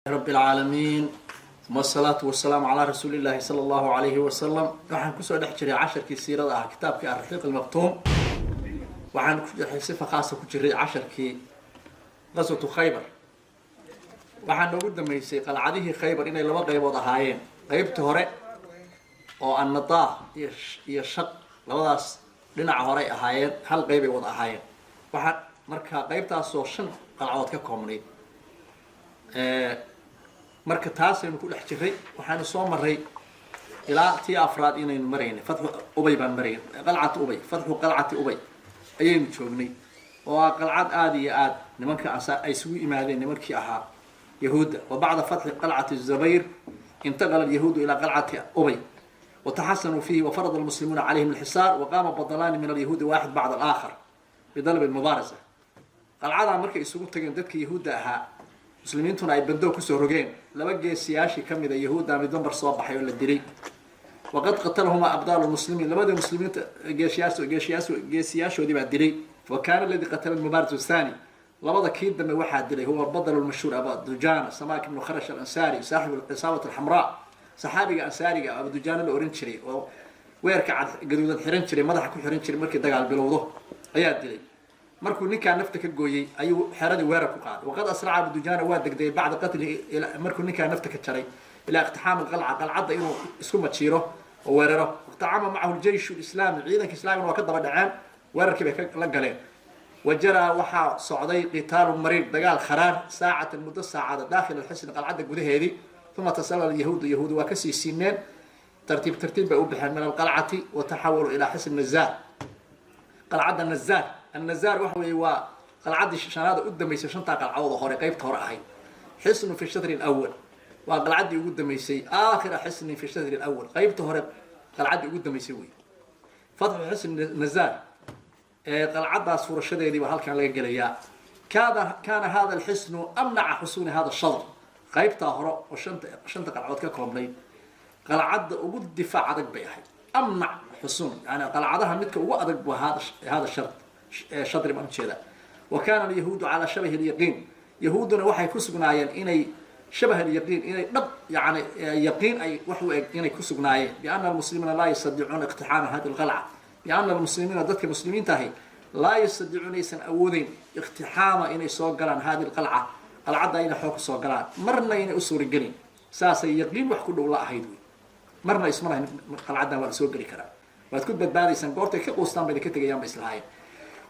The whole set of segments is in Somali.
Rab alcaalamiin, uma asalaatu wasalaamu calaa rasuuli illaahi sala allahu alayhi wasalam. Waxaan kusoo dhex jiray casharkii siirada ah, kitaabkii Alraxiiq Almaqtuum. Waxaan ku sifa khaasa ku jiray casharkii qaswatu Khaybar. Waxaa noogu dambeysay qalcadihii Khaybar inay laba qaybood ahaayeen: qeybta hore oo Annadaah iyo Shaq, labadaas dhinaca horey ahaayeen, hal qeybay wada ahaayeen. Waxaa marka qeybtaasoo shan qalcadood ka koobnayd. Marka taasaynu ku dhex jiray, waxaanu soo maray ilaa tii afraad inaynu maraynay. Fatxu Ubay baan maraynay, qalcati Ubay, fatxu qalcati Ubay ayaynu joognay, oo ah qalcad aada iyo aad nimanka ansaar ay isugu yimaadeen, nimankii ahaa Yahuudda. Wa bacda fatxi qalcati Zubayr intaqala alyahuudu ilaa qalcati Ubay wataxasanuu fiihi, wafarada almuslimuuna calayhim alxisaar, waqaama badalaani min alyahuudi waaxid bacda alaakhar bidalbi lmubaarasa. Qalcadaa markay isugu tageen dadkii Yahuudda ahaa, muslimiintuna ay bandoo kusoo rogeen, laba geesiyaashii ka mida Yahuudda mid mambar soo baxay oo la dilay. Waqad qatalahumaa abdaalu lmuslimiin, labadii muslimiinta geesiyaas geesiyaas geesiyaashoodii baa dilay. Wa kaana aladii qatala almubaaris thani, labada kii dambe waxaa dilay, huwa badal lmashhuur Aba Dujana Samak ibnu Kharash Alansaari, saaxibu Cisaabat Alxamraa, saxaabiga ansaariga Abu Dujaana la ohan jiray oo weerka cad gaduudan xiran jiray, madaxa ku xiran jiray markii dagaal bilowdo, ayaa dilay. Markuu ninkaa nafta ka gooyey ayuu xeradii weerar ku qaaday. Waqad asraca Abu Dujaana, waa degdegay, bacda qatlihi, markuu ninkaa nafta ka jaray, ilaa iqtixaami alqalca, qalcadda inuu isku majiiro oo weeraro. Iqtixaama macahu ljeyshu lislaami, ciidanka islaamigna waa ka daba dhaceen, weerarkii bay la galeen. Wa jaraa, waxaa socday, qitaalu mariir, dagaal kharaar, saacatan, muddo saacada, daakhil alxisni, qalcadda gudaheedii. Uma tasalala yahuudu, yahuudi waa kasii siineen, tartiib tartiib bay u baxeen, min alqalcati wa taxawaluu ilaa xisni Nazaar, qalcadda Nazaar. Annazaar waxa weeye waa qalcaddii shanaada u dambeysay shantaa qalcadood oo hore, qeybta hore ahayd. Xisnu fi shatri alawal, waa qalcaddii ugu dambeysay, aakhira xisnin fi shatri alawal, qeybta hore qalcaddii ugu dambeysay wey. Fatxu xisni Nazaar, ee qalcaddaas furashadeedii baa halkan laga gelayaa. Kaana hada alxisnu amnaca xusuuni hada shadr, qaybtaa hore oo shanta qalcadood ka koobnayd qalcadda ugu difaac adag bay ahayd. Amnac xusuun, yani qalcadaha midka ugu adag bu hada shard shadri baan ujeedaa. Wa kaana alyahuudu calaa shabahi alyaqiin, yahuudduna waxay ku sugnaayeen inay shabah alyaqiin, inay dhab, yani yaqiin ay wax u eg inay ku sugnaayeen, biana almuslimiina laa yastadiicuuna iqtixaama hadi alqalca, biana almuslimiina, dadka muslimiinta ahi, laa yastadiicuuna, aysan awoodeyn, iqtixaama, inay soo galaan, hadi alqalca, qalcadda inay xoog kusoo galaan, marna inay u suuragelin. Saasay yaqiin wax ku dhow la ahayd wey. Marna isma lahayn qalcaddan waa la soo geli karaa, waad ku badbaadaysaan, goortay ka quustaan bayna ka tegayaan ba islahaayeen.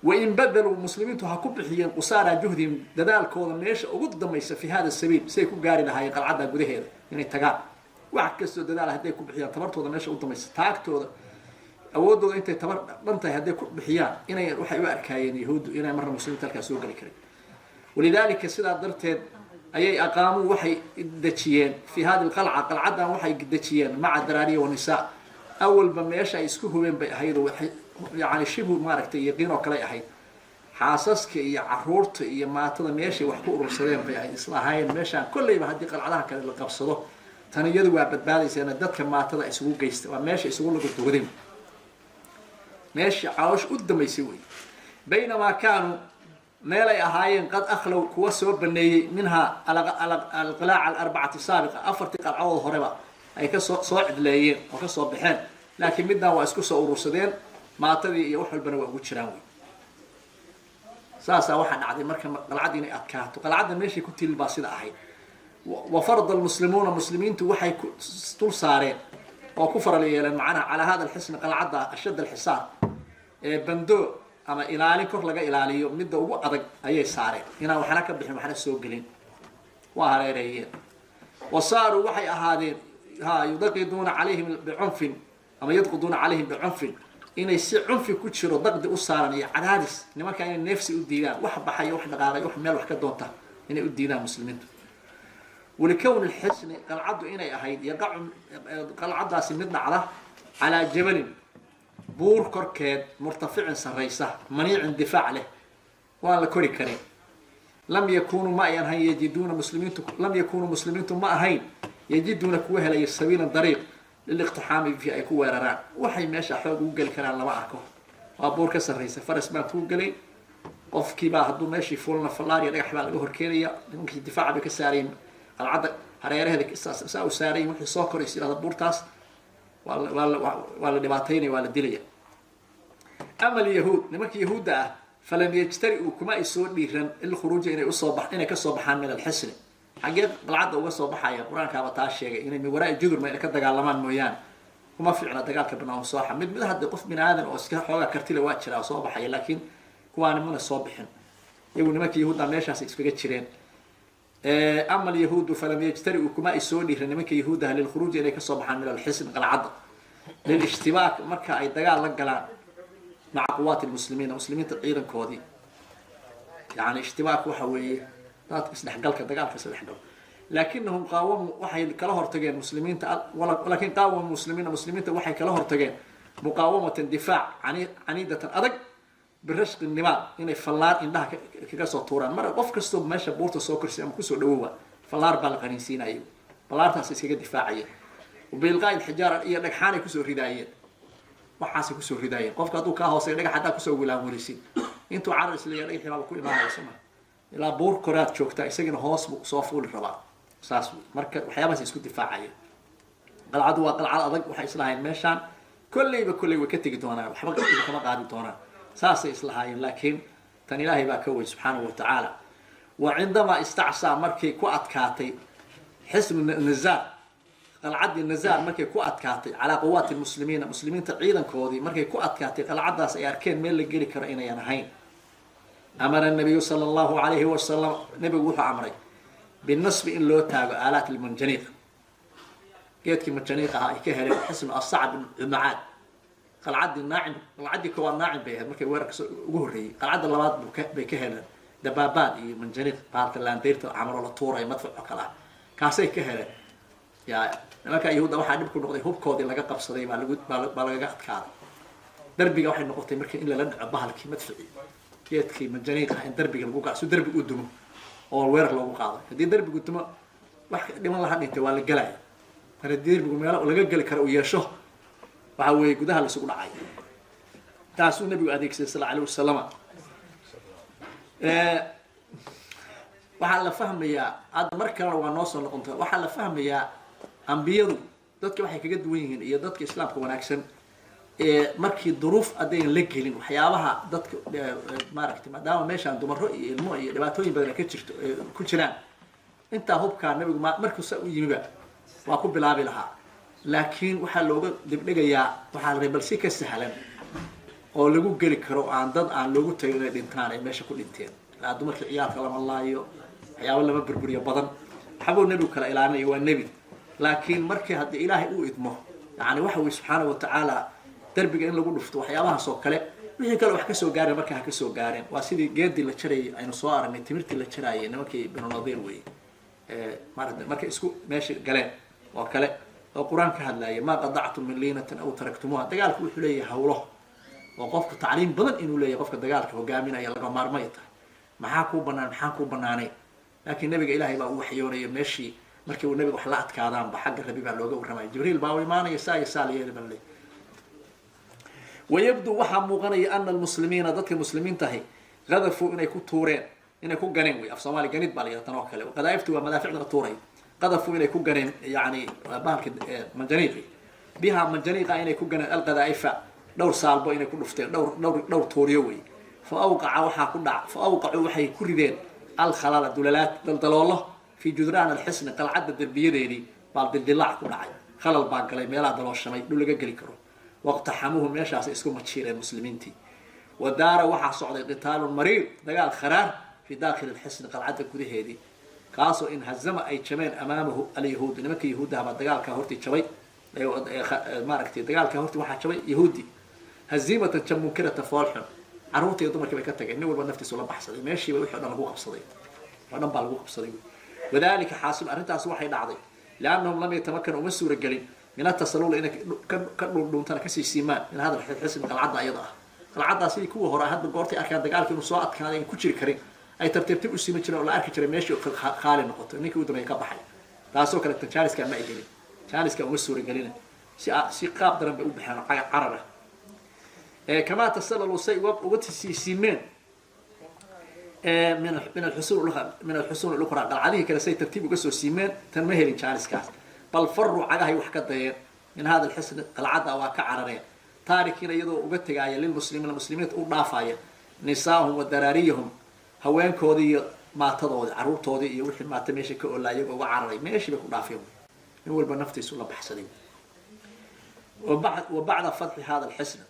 Wain badaluu, muslimiintu ha ku bixiyeen, qusaaraa juhdihim, dadaalkooda meesha ugu dambaysa, fi hada sabiil, siay ku gaari lahaayeen qalcadda gudaheeda inay tagaan, wax kastoo dadaal hadday ku bixiyaan, tabartooda meesha u dambaysa, taagtooda, awoodooda intay tabar dhan tahay hadday ku bixiyaan, inay waxay u arkaayeen Yahuuddu inay marna muslimiinta halkaas soo geli karin. Walidaalika, sidaa darteed ayay aqaamuu, waxay dejiyeen, fi hadi alqalca, qalcaddan waxay dejiyeen, maca daraariya wanisaa. Awalba meesha ay isku hubeen bay ahayd oo yani shibhu maaragtay yaqiin oo kale ahayd. Xaasaska iyo caruurta iyo maatada meeshay wax ku urursadeen bay ahayd, islahaayeen meeshaan kolleyba haddii qalcadaha kale la qabsado, tan iyadu waa badbaadaysaana, dadka maatada isugu geysta, waa meesha isugu lagudugadeen, meesha caloosha u dambaysay wey. Baynamaa kaanuu, meelay ahaayeen, qad akhlow, kuwa soo baneeyey, minhaa alqilaaca alarbacati saabiqa, afartii qalcadood horeba ay kasoo soo cidleeyeen oo kasoo baxeen, laakiin middan waa isku soo urursadeen, maatadii iyo wax walbana waa ugu jiraan wey. Saasaa waxaa dhacday marka qalcaddi inay adkaato, qalcadda meeshay ku tilin baa sida ahayd. Wa farada almuslimuuna, muslimiintu waxay ku dul saareen oo ku faral yeeleen macnaha, calaa hada alxisni, qalcadda, ashadd alxisaar, ee bando ama ilaalin kor laga ilaaliyo midda ugu adag ayay saareen, inaan waxna ka bixin waxna soo gelin, waa hareereeyeen. Wa saaruu, waxay ahaadeen, ha, yudaqiduuna calayhim bicunfin ama yadquduuna calayhim bicunfin, inay si cunfi ku jiro daqdi u saaran iyo cadaadis nimanka, inay neefsi u diidaan, wax baxayo, wax dhaqaaqay, wax meel wax ka doonta inay u diidaan muslimiintu. Walikowni lxisni, qalcaddu inay ahayd, yaqacu, qalcaddaasi mid dhacda, calaa jabalin, buur korkeed, murtaficin, sarraysa, maniicin, difaac leh, waan la kori karin. Lam yakunuu, ma ayan ahayn, yajiduuna muslimiintu, lam yakunuu, muslimiintu ma ahayn, yajiduuna, kuwa helaya, sabiilan, dariiq, liliqtixaami fi, ay ku weeraraan. Waxay meesha xoog ugu geli karaan lama arko, waa buur ka sarraysa, faras baan kuu gelay, qofkiibaa hadduu meeshii fuulna fallaariya dhagax baa laga horkeenaya. Nimankii difaaca bay ka saarayeen. Qalcadda hareeraheeda saa u saaray, wixii soo koray is yidhahda buurtaas waa la dhibaataynaya, waa la dilaya. Ama alyahuud, nimanka yahuudda ah, falam yajtari-uu, kuma ay soo dhiiran, ilkhuruuja, inay usoo ba inay kasoo baxaan, min alxisni. Xaggee qalcadda uga soo baxaya? Qur-aankaaba taa sheegay inay min waraai judur ma inay ka dagaalamaan mooyaane, kuma fiicna dagaalka banaan sooxa. Mid mid hadda qof bini aadan oo iska xoogaa kartile waa jiraa oo soo baxaya, laakiin kuwaani mana soo bixin iyagu. Nimanka yahuudda meeshaas iskaga jireen. Ama alyahuudu falam yajtari-uu, kuma ay soo dhiiran nimanka yahuudaha, lilkhuruuji, inay kasoo baxaan, min alxisn, qalcadda, lilijtibaak, marka ay dagaal la galaan, maca quwaati lmuslimiina, muslimiinta ciidankoodii. Yani ishtibaak waxa weeye dadka isdhexgalka, dagaalka isdhexgalo. Laakinahum qaawamuu, waxay kala hortageen muslimiinta, laakin qaawamuu muslimiina, muslimiinta waxay kala hortageen, muqaawamatan, difaac, caniidatan, adag, birashqi nimaal, inay fallaar indhaha kaga soo tuuraan. Mar qof kastoo meesha buurta soo korsi ama kusoo dhawowa, fallaar baa la qaniinsiinayay, fallaartaas iskaga difaacayeen, biilqaa xijaara, iyo dhagxaanay kusoo ridaayeen, waxaasay kusoo ridaayeen. Qofka hadduu kaa hooseeyo, dhagax haddaa kusoo wilaanwelisid, intuu carar isleeya, dhagaxii baaba ku imaanaya soma. Ilaa buur koraad joogtaa, isagina hoos buu soo fuuli rabaa, saas wey. Marka waxyaabahaas isku difaacayeen. Qalcadu waa qalcad adag, waxay islahaayeen meeshaan kolleyba kolley way ka tegi doonaan, waxba kama qaadi doonaan, saasay islahaayeen. Laakiin tan Ilaahay baa ka wey subxaanahu watacaala. Wa cindamaa istacsaa, markay ku adkaatay, xisnu nazaar, qalcaddii nazaar markay ku adkaatay, calaa quwaati lmuslimiina, muslimiinta ciidankoodii markay ku adkaatay, qalcaddaas ay arkeen meel la geli karo inayan ahayn, amara nabiyu sala allahu alayhi wasalam, nebigu wuxuu amray, binasbi, in loo taago, aalaat lmanjaniiq, geedkii manjaniiq ahaa ay ka heleen xisnu asacb ibn mucaad. Qalcaddii naacim, qalcaddii koowaad naacim bay ahayd markay weerarka ugu horreeyey. Qalcadda labaad bay ka heleen dabaabaad iyo manjaniiq, baalka laandeyrta camaloo la tuurayo, madfac oo kale ah, kaasay ka heleen. Ya nimanka yahuudda waxaa dhib ku noqday hubkoodii laga qabsaday, baa lagu baa lagaga adkaaday. Darbiga waxay noqotay marka in lala dhaco bahalkii madfici, geedkii manjaniiq ah, in darbiga lagu gaco si darbigu u dumo oo weerar loogu qaado. Haddii darbigu dumo, wax dhiman laha dhintay, waa la gelaya. Mar haddii darbigu meelo laga geli karo uu yeesho, waxa weeye gudaha la isugu dhacay. Taasuu nabigu adeegsaday sal allahu alayh wasalama. Waxaa la fahmayaa hadda, mar kalena waa noo soo noqonta, waxaa la fahmayaa ambiyadu dadka waxay kaga duwan yihiin iyo dadka islaamka wanaagsan ee markii duruuf haddaynan la gelin waxyaabaha dadka maaragtay, maadaama meeshaan dumaro iyo ilmo iyo dhibaatooyin badan ay ka jirto ku jiraan. Intaa hubkaa nabigu markuu saa u yimiba waa ku bilaabi lahaa, laakiin waxaa looga dibdhigayaa, waxaa la rabay bal si ka sahlan oo lagu geli karo, aan dad aan loogu tagin inay dhintaan, ay meesha ku dhinteen. Ilaa dumarka ciyaalka lama laayo, waxyaabo lama burburiyo badan, waxbuu nebigu kala ilaalinaya, waa nebi. Laakiin markii haddii Ilaahay u idmo, yani waxa weye subxaana watacaala, darbiga in lagu dhufto waxyaabahaas oo kale, wixii kale wax kasoo gaareen marka ha kasoo gaareen. Waa sidii geedii la jarayay aynu soo aragnay, timirtii la jaraayay nimankii Binu Nadiir weye, maarata markay isku meesha galeen oo kale oo Qur-aan ka hadlaaya, maa qadactum min liinatin aw taraktumuha. Dagaalku wuxuu leeyahay hawlo oo qofku tacliim badan inuu leeyahay, qofka dagaalka hogaaminaya laga maarmay tahay, maxaa kuu banaan, maxaa kuu banaanay. Laakiin nabiga Ilaahay baa u waxyoonaya meeshii. Markii uu nabiga wax la adkaadaanba, xagga Rabi baa looga warramaya, Jibriil baa u imaanaya, saa iyo saa la yeeli baa leeyahay. Wayabdu, waxaa muuqanaya, ana almuslimiina, dadka muslimiintahi, qadafuu, inay ku tuureen, inay ku ganeen wey, af Soomaali ganid baa la yidhaha tan oo kale. Qadaa'iftu waa madaaficda la tuuray. Qadafuu, inay ku ganeen, yani bahalka manjaniiqi, biha, manjaniiqa inay ku ganeen, alqadaa'ifa, dhowr saalbo inay ku dhufteen, dhowr tuuryo wey. Fa awqaca, waxaa ku dhac, fa awqacuu, waxay ku rideen, alkhalala, dulalaad, daldaloolo, fi judraan alxisni, qalcadda derbiyadeedii baa dildilaac ku dhacay, khalal baa galay, meelaha dalooshamay, dhul laga geli karo. Waqtaxamuuhu, meeshaas isku majiireen muslimiintii. Wadaara, waxaa socday, qitaalun mariir, dagaal kharaar, fi daakhili alxisni, qalcadda gudaheedii, kaasoo inhazama, ay jabeen, amaamahu alyahuudu, nimanka yahuudaha baa dagaalkaa hortii jabay. Maaragtay, dagaalkaa hortii waxaa jabay yahuudi, haziimatan, jab, munkirata, foolxun. Carruurta iyo dumarkii bay ka tageen, nin walba naftiisu la baxsaday. Meeshiiba wixii o dhan lagu qabsaday, o dhan baa lagu qabsaday. Wadalika xaasil, arrintaas waxay dhacday, liannahum lam yatamakanu, uma suura gelin, min atasalul, inay ka dhuundhuuntana, kasii siimaan, min hada xisni, qalcadda ayada ah. Qalcaddaa sidii kuwii hore, hadba goortay arkaan dagaalka inuu soo adkaaday, in ku jiri karin, ay tartiibtib u siman jireen oo la arki jiray meeshii khaali noqoto, ninkii u dambeeya ka baxay. Taasoo kale tan jaaniska ma ay helin, jaaniska uma suura gelina, si qaab daran bay u baxeen carar ah. Kamaa tasalaluu, say uga siimeen. Min alxusuun, min alxusuun alukhra, qalcadihii kale say tartiib uga soo siimeen, tan ma helin jaaniskaas. Bal faruu, cagahay wax ka dayeen, min hada alxisn, qalcadda waa ka carareen, taarikiina, iyadoo uga tegaaya, lilmuslimiina, muslimiinta u dhaafaya, nisaahum wa daraariyahum, haweenkoodii iyo maatadoodii, carruurtoodii iyo wixii maata meesha ka olaa, iyagoo uga cararay meeshii bay ku dhaafeen, nin walba naftiisu la baxsaday. Wa bacda fatxi hada alxisn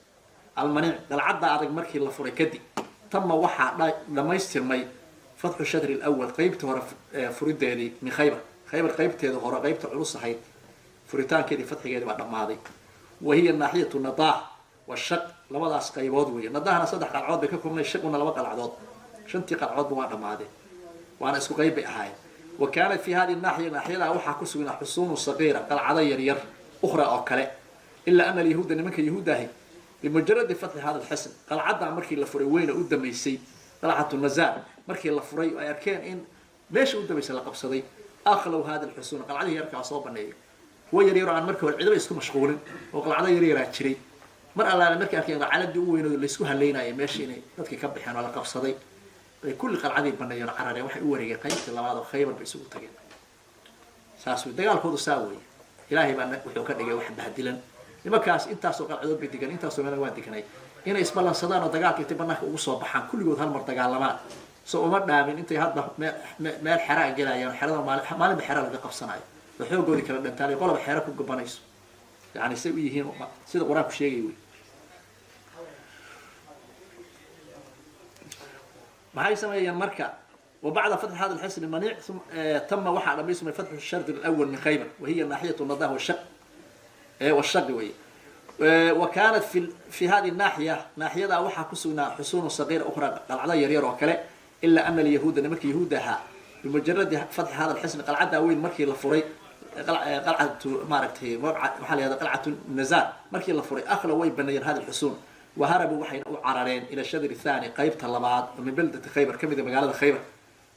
almaniic, qalcadda adag markii la furay kadib, tama, waxaa dhamaystirmay, fatxu shadri lwal, qeybta hore furideedii, min Khaybar, Khaybar qeybteeda hore, qeybta culus ahayd furitaankeedii, fatxigeedii baa dhammaaday. Wa hiya naaxiyatu nadaah wa shaq, labadaas qaybood weeye. Nadahna saddex qalcood bay ka koobnay, shaquna laba qalcadood. Shantii qalcoodba waa dhammaadeen, waana isku qayb bay ahaayeen. Wa kaanat fi hadihi naaxiya, naaxiyadaa waxaa ku sugnaa, xusuunu sagiira, qalcado yaryar, ukhra, oo kale. Ilaa ana alyahuuda, nimanka yahuudahi, bimujaradi fatxi hada alxisn, qalcaddaa markii la furay weyna u dambaysay, qalcatu nazaar markii la furay, ay arkeen in meesha u dambaysay la qabsaday, akhlow hada alxusuun, qalcadihii yarkaa soo baneeyay, kuwa yaryar oo aan markii hore cidaba isku mashquulin oo qalcado yaryaraa jiray. Mar allaale markay arkeen qalcaladii u weynoodo laysku haleynaya meesha inay dadkii ka baxeen oo la qabsaday, bay kulli qalcadii baneeyeen oo carareen. Waxay u wareegeen qaybtii labaad oo Khaybar bay isugu tageen. Saas wey dagaalkoodu, saa weeye. Ilaahay baa wuxuu ka dhigay wax bahdilan nimankaas. Intaasoo qalcadood bay degan, intaasoo meel waa deganay, inay isballansadaan oo dagaalka intay banaanka ugu soo baxaan kulligood hal mar dagaalamaan, so uma dhaamin intay hadda meel xeraa gelayaan, xerada maalinba xera laga qabsanayo oo xoogoodii kala dhantaanay, qolaba xero ku gabanayso. Yani say u yihiin sida Qur-aanku sheegay wey. Maxay sameeyeen marka? Wa bacda fatxi hada alxisn maniic, tama, waxaa dhamaysmay, fatxu shard alawal min Khaybar, wahiya naaxiyatu nadah washaq, washaqi wey. Wa kaanat fi hadihi naaxiya, naaxiyadaa waxaa ku sugnaa, xusuunu sagiira ukhra, qalcado yaryar oo kale. Ilaa ana alyahuuda, nimanka yahuud ahaa, bimujaradi fatxi hada alxisn, qalcaddaa weyn markii la furay, qalcatu maaragtay waxaa la yihahda qalcatu nazaar markii la furay, akhla, way baneeyeen, hada alxusuun, waharabuu, waxayna u carareen, ila shadri thani, qaybta labaad, oo min beldati Khaybar, ka mid a magaalada Khaybar.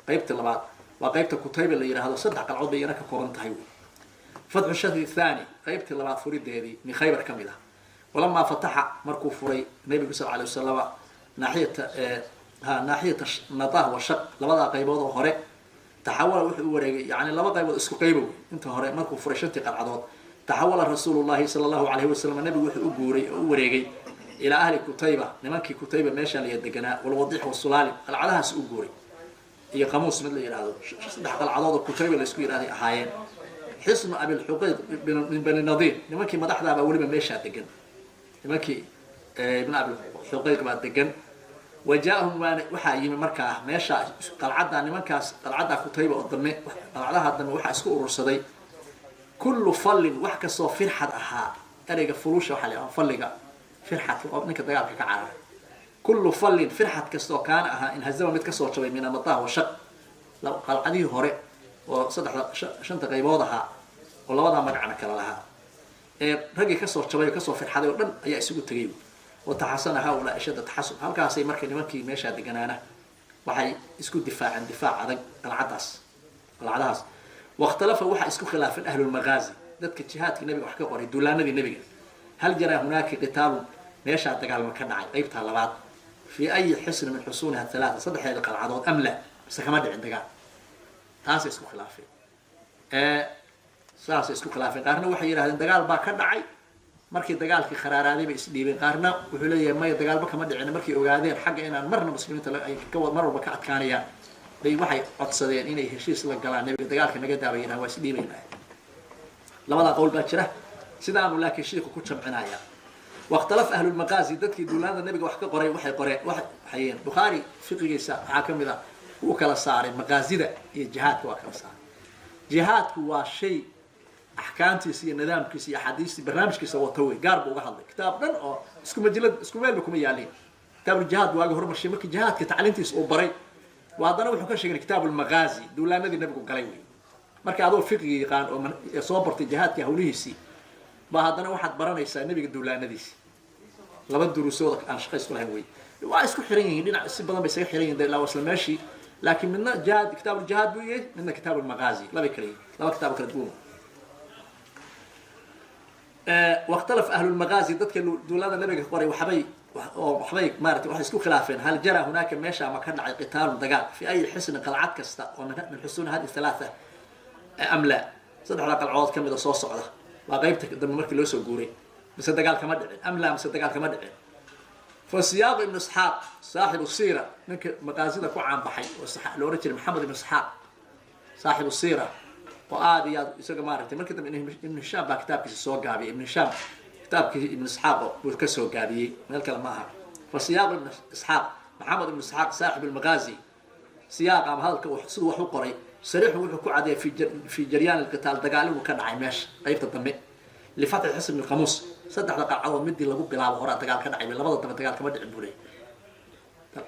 Qaybta labaad waa qaybta Kutayba la yidhaahdo, saddex qalcood bay iyana ka kooban tahay wey. Fatxu shadri thani, qaybtii labaad furideedii, min Khaybar ka mid ah. Walamaa fataxa, markuu furay nabigu sal alay wasalama naaxiyata ha naaxiyata nadah wa shaq, labadaa qaybood oo hore, taxawala, wuxuu u wareegay, yani laba qaybood isku qayba wey, inta hore markuu furay shantii qalcadood, taxawala rasuulu llahi sala allahu alayhi wasalam, nabigu wuxuu u guuray oo u wareegay, ilaa ahli Kutayba, nimankii Kutayba meeshaan la deganaa, walwadiix wasulaali, qalcadahaas u guuray, iyo Qamuus mid la yidhaahdo. Saddex qalcadood oo Kutayba laysku yidhahday ahaayeen. Xisnu Abilxuqayq min Bani Nadiir, nimankii madaxdaabaa weliba meeshaa degan, nimankii Ibn Abilxuqayq baa degan. Wa jaa-ahum, waana waxaa yimi markaa meeshaa qalcaddaa nimankaas, qalcaddaa Kutayba oo dambe, qalcadaha dambe waxaa isku urursaday, kullu fallin, wax kastoo firxad ahaa. Ereyga fulusha waxaa la yidhahdaa falliga, firxadka oo ninka dagaalka ka cararay. Kullu fallin, firxad kastoo, kaana, ahaa, inhazama, mid kasoo jabay, min anadaah wa shaq, qalcadihii hore oo saddexda shanta qaybood ahaa oo labadaa magacna kala lahaa, ee raggii kasoo jabay oo kasoo firxaday oo dhan ayaa isugu tegay. Wa taxasana haulaa ashadda taxasun, halkaasay marka nimankii meeshaa deganaana waxay isku difaaceen difaac adag qalcadaas, qalcadahaas. Wakhtalafa, waxaa isku khilaafeen, ahlulmagaazi, dadka jihaadkii nabiga wax ka qoray, duulaanadii nebiga, hal jaraa hunaaka qitaalun, meeshaa dagaalma ka dhacay qaybtaa labaad, fii ayi xisni min xusuuniha halaata, saddexdeeda qalcadood, am la, mise kama dhicin dagaal? Taasay isku khilaafeen, saasay isku khilaafeen. Qaarna waxay yidhahdeen dagaal baa ka dhacay, markii dagaalkii kharaaraaday bay isdhiibeen. Qaarna wuxuu leeyahay maya, dagaalba kama dhicin. Markay ogaadeen xagga inaan marna muslimiinta ay mar walba ka adkaanayaan, bay waxay codsadeen inay heshiis la galaan nabiga. Dagaalka naga daabay yidhahan, waa isdhiibaynaa. Labadaa qowl baa jira, sidaanu laakiin shiiku ku jamcinaya. Wakhtalaf ahlulmaqaazi, dadkii duulaanada nabiga wax ka qoray, waxay qoreen, waxayeen, Bukhaari fiqigiisa waxaa ka mid ah wuu kala saaray maqaazida iyo jihaadka, waa kala saaray. Jihaadku waa shay axkaamtiisa iyo nidaamkiisa iyo axaadiistii barnaamijkiisa wata wey, gaar buu uga hadlay kitaab dhan oo isku majalad isku meelba kuma yaalin. Kitaabljihaad waaga horumarshay markii jihaadka tacliintiisa uu baray, waa haddana wuxuu ka sheegay kitaab ulmaqaazi, duulaanadii nabigu galay wey. Marka adoo fiqiga yaqaan oo soo bartay jihaadka hawlihiisii ba, haddana waxaad baranaysaa nebiga duulaanadiisi. Laba duruusooda aan shaqa isku lahayn wey, waa isku xiran yihiin, dhinac si badan bay isaga xiran yihin ilaa isla meeshii, laakiin midna jihaad kitaabuljihaad buu yahay, midna kitaab ulmaqaazi, labay kala yihin, laba kitaab kala duwan. Wakhtalaf ahlulmaqaazi, dadka duulada nabiga qoray waxbay Oo waxbay maaragtay waxay isku khilaafeen hal jara hunaaka meesha ma ka dhacay qitaalun dagaal fi ay xisnin qalcad kasta oo min xusuun hadi thalaatha am laa, saddexda qalcadood ka mida soo socda waa qaybta dambe markii loo soo guuray, mise dagaal kama dhicin am laa, mise dagaal kama dhicin. Fa siyaaqu ibnu Isxaaq saaxibu siira, ninka maqaasida ku caanbaxay oo la ohan jiray Maxamed ibnu Isxaaq saaxibu siira, oo aada iyo aad isaga maaragtay markii dambe Ibnu Hishaam baa kitaabkiisa soo gaabiyey. Ibnu Hishaam kitaabkii Ibnu Isxaaq buu ka soo gaabiyey, meel kale ma aha. Fa siyaaqu ibnu Isxaaq, Maxamed ibnu Isxaaq saaxib almaqaazi, siyaaqa ama hadalka siduu wax u qoray sariixu wuxuu ku cadeeyay fi jaryaan alqitaal, dagaal inuu ka dhacay meesha qaybta dambe lifatxi xisn qamuus. Saddexda qalcadood midii lagu bilaabo horaa dagaal ka dhacay, labada dambe dagaal kama dhicin buu leeyay.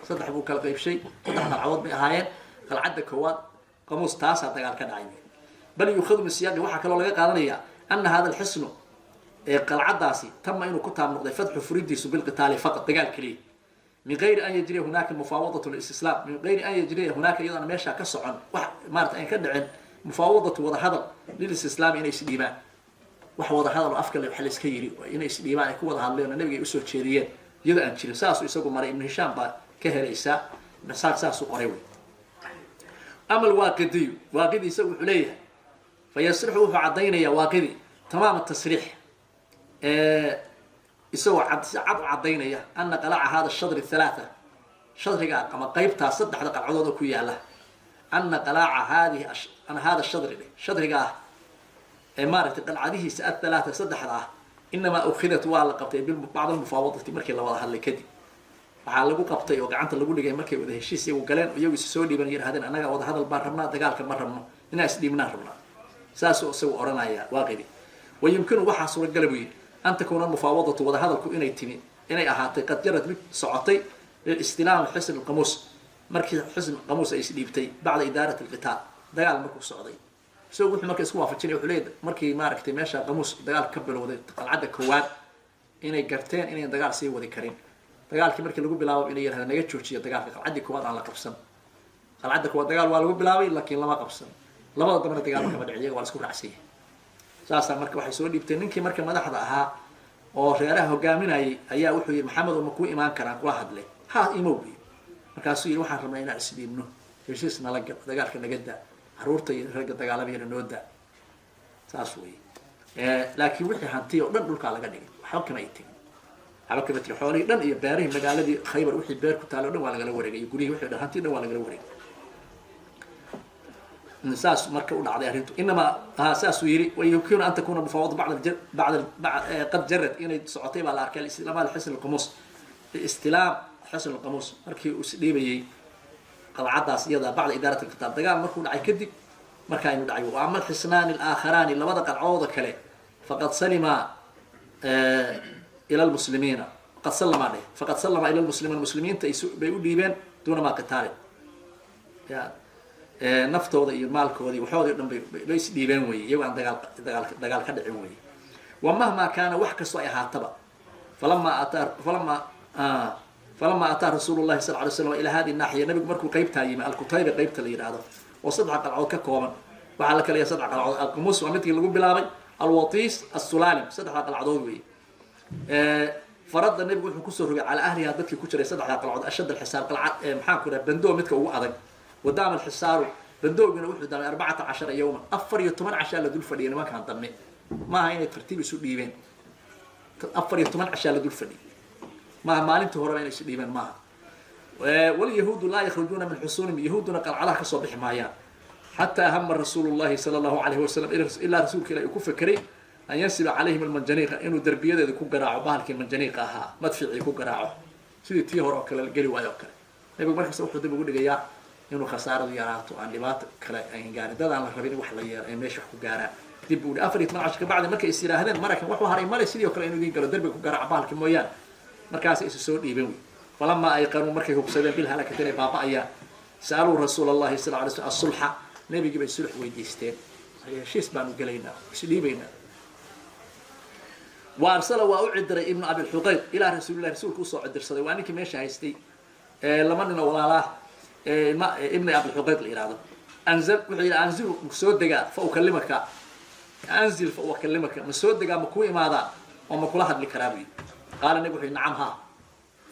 Saddex buu kala qaybshay, saddex qalcadood bay ahaayeen. Qalcadda koowaad qamuus taasaa dagaal ka dhacay. Bal yuukhadu min siyaaqi, waxaa kaloo laga qaadanayaa ana hada alxisnu ee qalcadaasi tama inuu ku taab noqday fatxu furidiisu bilqitaali faqad, dagaal keliya, min gayri an yajriya hunaaka mufaawadatu listislaam, min gayri an yajriya hunaaka iyadoona meeshaa ka socon wax maarata an ka dhicin mufaawadatu wada hadal lilistislaami, inay isdhiibaan, wax wada hadal oo afka wax layska yiri inay isdhiibaan ay ku wada hadleen oo nabiga ay usoo jeediyeen iyadoo aan jirin. Saasuu isagu maray, Ibnu Hishaam baa ka helaysaa, Ibnu Isxaaq saasuu qoray wey. Ama alwaaqidiyu, waaqidi isagu wuxuu leeyahay fayasrixu, wuxuu caddaynayaa waaqidi tamaam tasriix, isagoo cad si cad u caddaynaya ana qalaca hada shadri thalaatha, shadriga ama qaybtaas saddexda qalcadood oo ku yaala, ana qalaaca haadihi ana hada shadri dheh, shadriga ah ee maaragtay qalcadihiisa athalaatha saddexda ah, inamaa ukhidat waa la qabtay bacda almufaawadati, markii la wada hadlay kadib waxaa lagu qabtay oo gacanta lagu dhigay markay wada heshiis iyagu galeen, iyagu isu soo dhiiban yidhahdeen annaga wada hadal baan rabnaa, dagaalka ma rabno, inaa isdhiibnaan rabnaa. Saasuu isagu odhanaya waaqidi. Wayumkinu waxaa suuragala buu yidhi an takuuna almufaawadatu wada hadalku inay timi inay ahaatay qad jarad mid socotay lilistilaam xisn qamuus, markii xisn qamuus ay isdhiibtay bacda idaarat alqitaal, dagaal markuu socday. Isagu wuxuu marka isku waafajinaya, wuxuu leeyahay markii maaragtay meesha qamuus dagaal ka bilowday qalcadda koowaad inay garteen inayn dagaal sii wadi karin, dagaalkii markii lagu bilaabo inay yidhahdeen naga joojiyo dagaalka, qalcaddii koowaad aan la qabsan. Qalcadda koowaad dagaal waa lagu bilaabay laakiin lama qabsan, labada dambena dagaal kama dhicin, iyaga waa la isku raacsanyay. Saasaa marka waxay soo dhiibteen ninkii marka madaxda ahaa oo reeraha hogaaminayay ayaa wuxuu yidhi Maxamed oo ma kuu imaan karaan kula hadle? Ha, imow buyi. Markaasuu yidhi waxaan rabnaa inaan isdhiibno, heshiis nala gal, dagaalka naga daa, carruurta iyo ragga dagaalamayana noo daa. Saas wey. Laakiin wixii hantiya oo dhan dhulkaa laga dhigay, waxba kama ay tegin, waxba kama tegin, xoolihii dhan iyo beerihii magaaladii Khaybar wixii beer ku taalo o dhan waa lagala wareegay, iyo guryihii wixii dhan hanti dhan waa lagala wareegay. Saas marka u dhacday arrintu inamaa ha saasuu yidhi wayumkinu an takuna mufaawada bacda bacda qad jarad inay socotay baa la arkay alistilaam xisn alqamuus, istilaam xisn alqamuus markii uu isdhiibayey qalcadaas iyada bacda idaarat alqitaal, dagaal markuu dhacay kadib markaa inuu dhacay. Wa ama alxisnaani alaakharaani, labada qalcooda kale, faqad salima ila lmuslimiina, qad sallama dheh, faqad sallama ila lmuslimiin, muslimiinta bay u dhiibeen duuna maa qitaalin, ya naftooda iyo maalkooda iyo waxoodii o dhan bay isdhiibeen weye, iyagoo aan dagaal ka dhicin weye. Wa mahmaa kaana, wax kastoo ay ahaataba, falama ataa rasuulu llahi sal ly slam ilaa hadihi naaxiya, nabigu markuu qeybtaa yimi alkutayba qeybta la yidhaahdo oo saddex qalcood ka kooban, waxaa la kaleeya saddex qalcood, alqumus waa midkii lagu bilaabay, alwatiis, assulaalim, saddexda qalcadood weeye. Farada nabigu wuxuu kusoo rogay calaa ahliha dadkii ku jiray saddexda qalcood ashad alxisaar, qalcad maxaan ku dhaha bandoo midka ugu adag. Wadaama alxisaaru, bandoogina wuxuu daamay 14 yawman, 14 cashaa la dul fadhiyay nimankan dambe, maaha inay tartiib isu dhiibeen, 14 cashaa la dul fadhiyay, maaha maalintii horeba inay isu dhiibeen maaha. Walyahuudu laa yakhrujuuna min xusuunihim, yahuuduna qalcadaha kasoo bixi maayaan, xataa hama rasuulu llahi sala allahu alayhi wasalam, ilaa rasuulka ilahi uu ku fekeray an yansiba calayhim almanjaniiqa, inuu derbiyadeeda ku garaaco bahalkii manjaniiqa ahaa, madficii ku garaaco sidii tii hore oo kale la geli waayo oo kale. Nabigu markasta wuxuu dib ugu dhigayaa inuu khasaaradu yaraato, aan dhibaato kale ayn gaarin, dad aan la rabin in wax la yeelo ay meesha wax ku gaaraan. Dib buu 14 casho kabacdi markay is yidhaahdeen marakan waxu haray male, sidii oo kale inuu idin galo derbiga ku garaaco bahalki mooyaane, markaasay isu soo dhiibeen wey. Falamaa ayqanuu, markay hubsadeen bilhalakati inay baaba'ayaan, sa'aluu rasuula allahi sal ly slam asulxa, nebigii bay sulx weydiisteen, heshiis baanu gelaynaa, isdhiibaynaa. Wa arsala waa u cidiray ibnu abilxuqayq ilaa rasuulillahi, rasuulka usoo cidirsaday, waa ninkii meesha haystay, laba nin oo walaalaa ibni abilxuqayq la yihahdo. Anzal wuxuu yidhi anzilu ma soo degaa fa ukalimaka, anzil fa ukalimaka, ma soo degaa, ma kuu imaadaa oo ma kula hadli karaa buu yidhi. Qaala nabig wuxu yidhi nacam haa.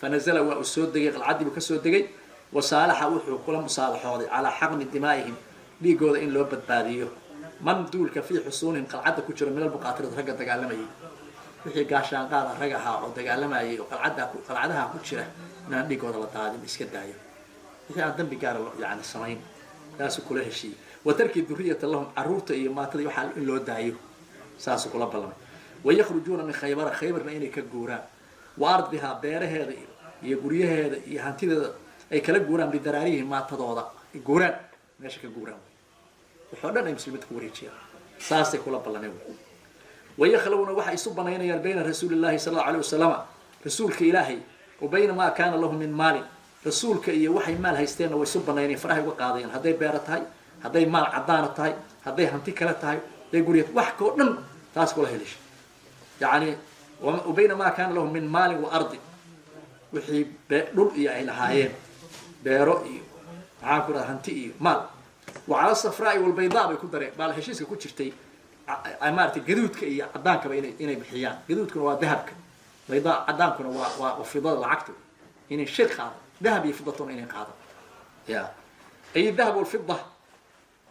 Fanazala waa uu soo degay, qalcaddii buu ka soo degay. Wasaalaxa wuxuu kula musaalaxooday calaa xaqni dimaa'ihim, dhiigooda in loo badbaadiyo, man duulka fii xusuunihim qalcadda ku jiro, min almuqaatilati, ragga dagaalamayay, wixii gaashaanqaada rag ahaa oo dagaalamayay oo qalcadda qalcadaha ku jira, inaan dhiigooda la daadin, iska daayo wixii aan dambi gaara yani samayn. Saasuu kula heshiiyey. Wa tarki duriyata lahum, caruurta iyo maatada waxaa in loo daayo, saasuu kula ballamay. Wayakhrujuuna min Khaybara, Khaybarna inay ka guuraan, wa ardihaa, beeraheeda iyo guryaheeda iyo hantideeda ay kala guuraan, bidaraarihim, maatadooda guuraan, meesha ka guuraan, waxoo dhan ay muslimiinta ku wareejiyaan, saasay kula ballameen. Wayakhlawna waxay isu banaynayaan bayna rasuuli llahi sala allahu alayh wasalama, rasuulka Ilaahay, wa bayna maa kaana lahu min maalin, rasuulka iyo waxay maal haysteenna way isu banaynayan, farahay uga qaadayaan, hadday beero tahay, hadday maal caddaana tahay, hadday hanti kale tahay, hadday gurya, wax koo dhan taas kula helisha. Yani wa bayna maa kaana lahu min maalin wa ardi, wixii dhul iyo ay lahaayeen, beero iyo maxaan ku dhaha hanti iyo maal. Wa cala safraai walbaydaa bay ku dareen baa heshiiska ku jirtay, maaratay gaduudka iyo caddaankaba inay bixiyaan. Gaduudkuna waa dahabka, baydaa caddaankuna waa fidada, lacagta inay shay qaado, dahab iyo fidatona inay qaado. Ya ay dahab walfida,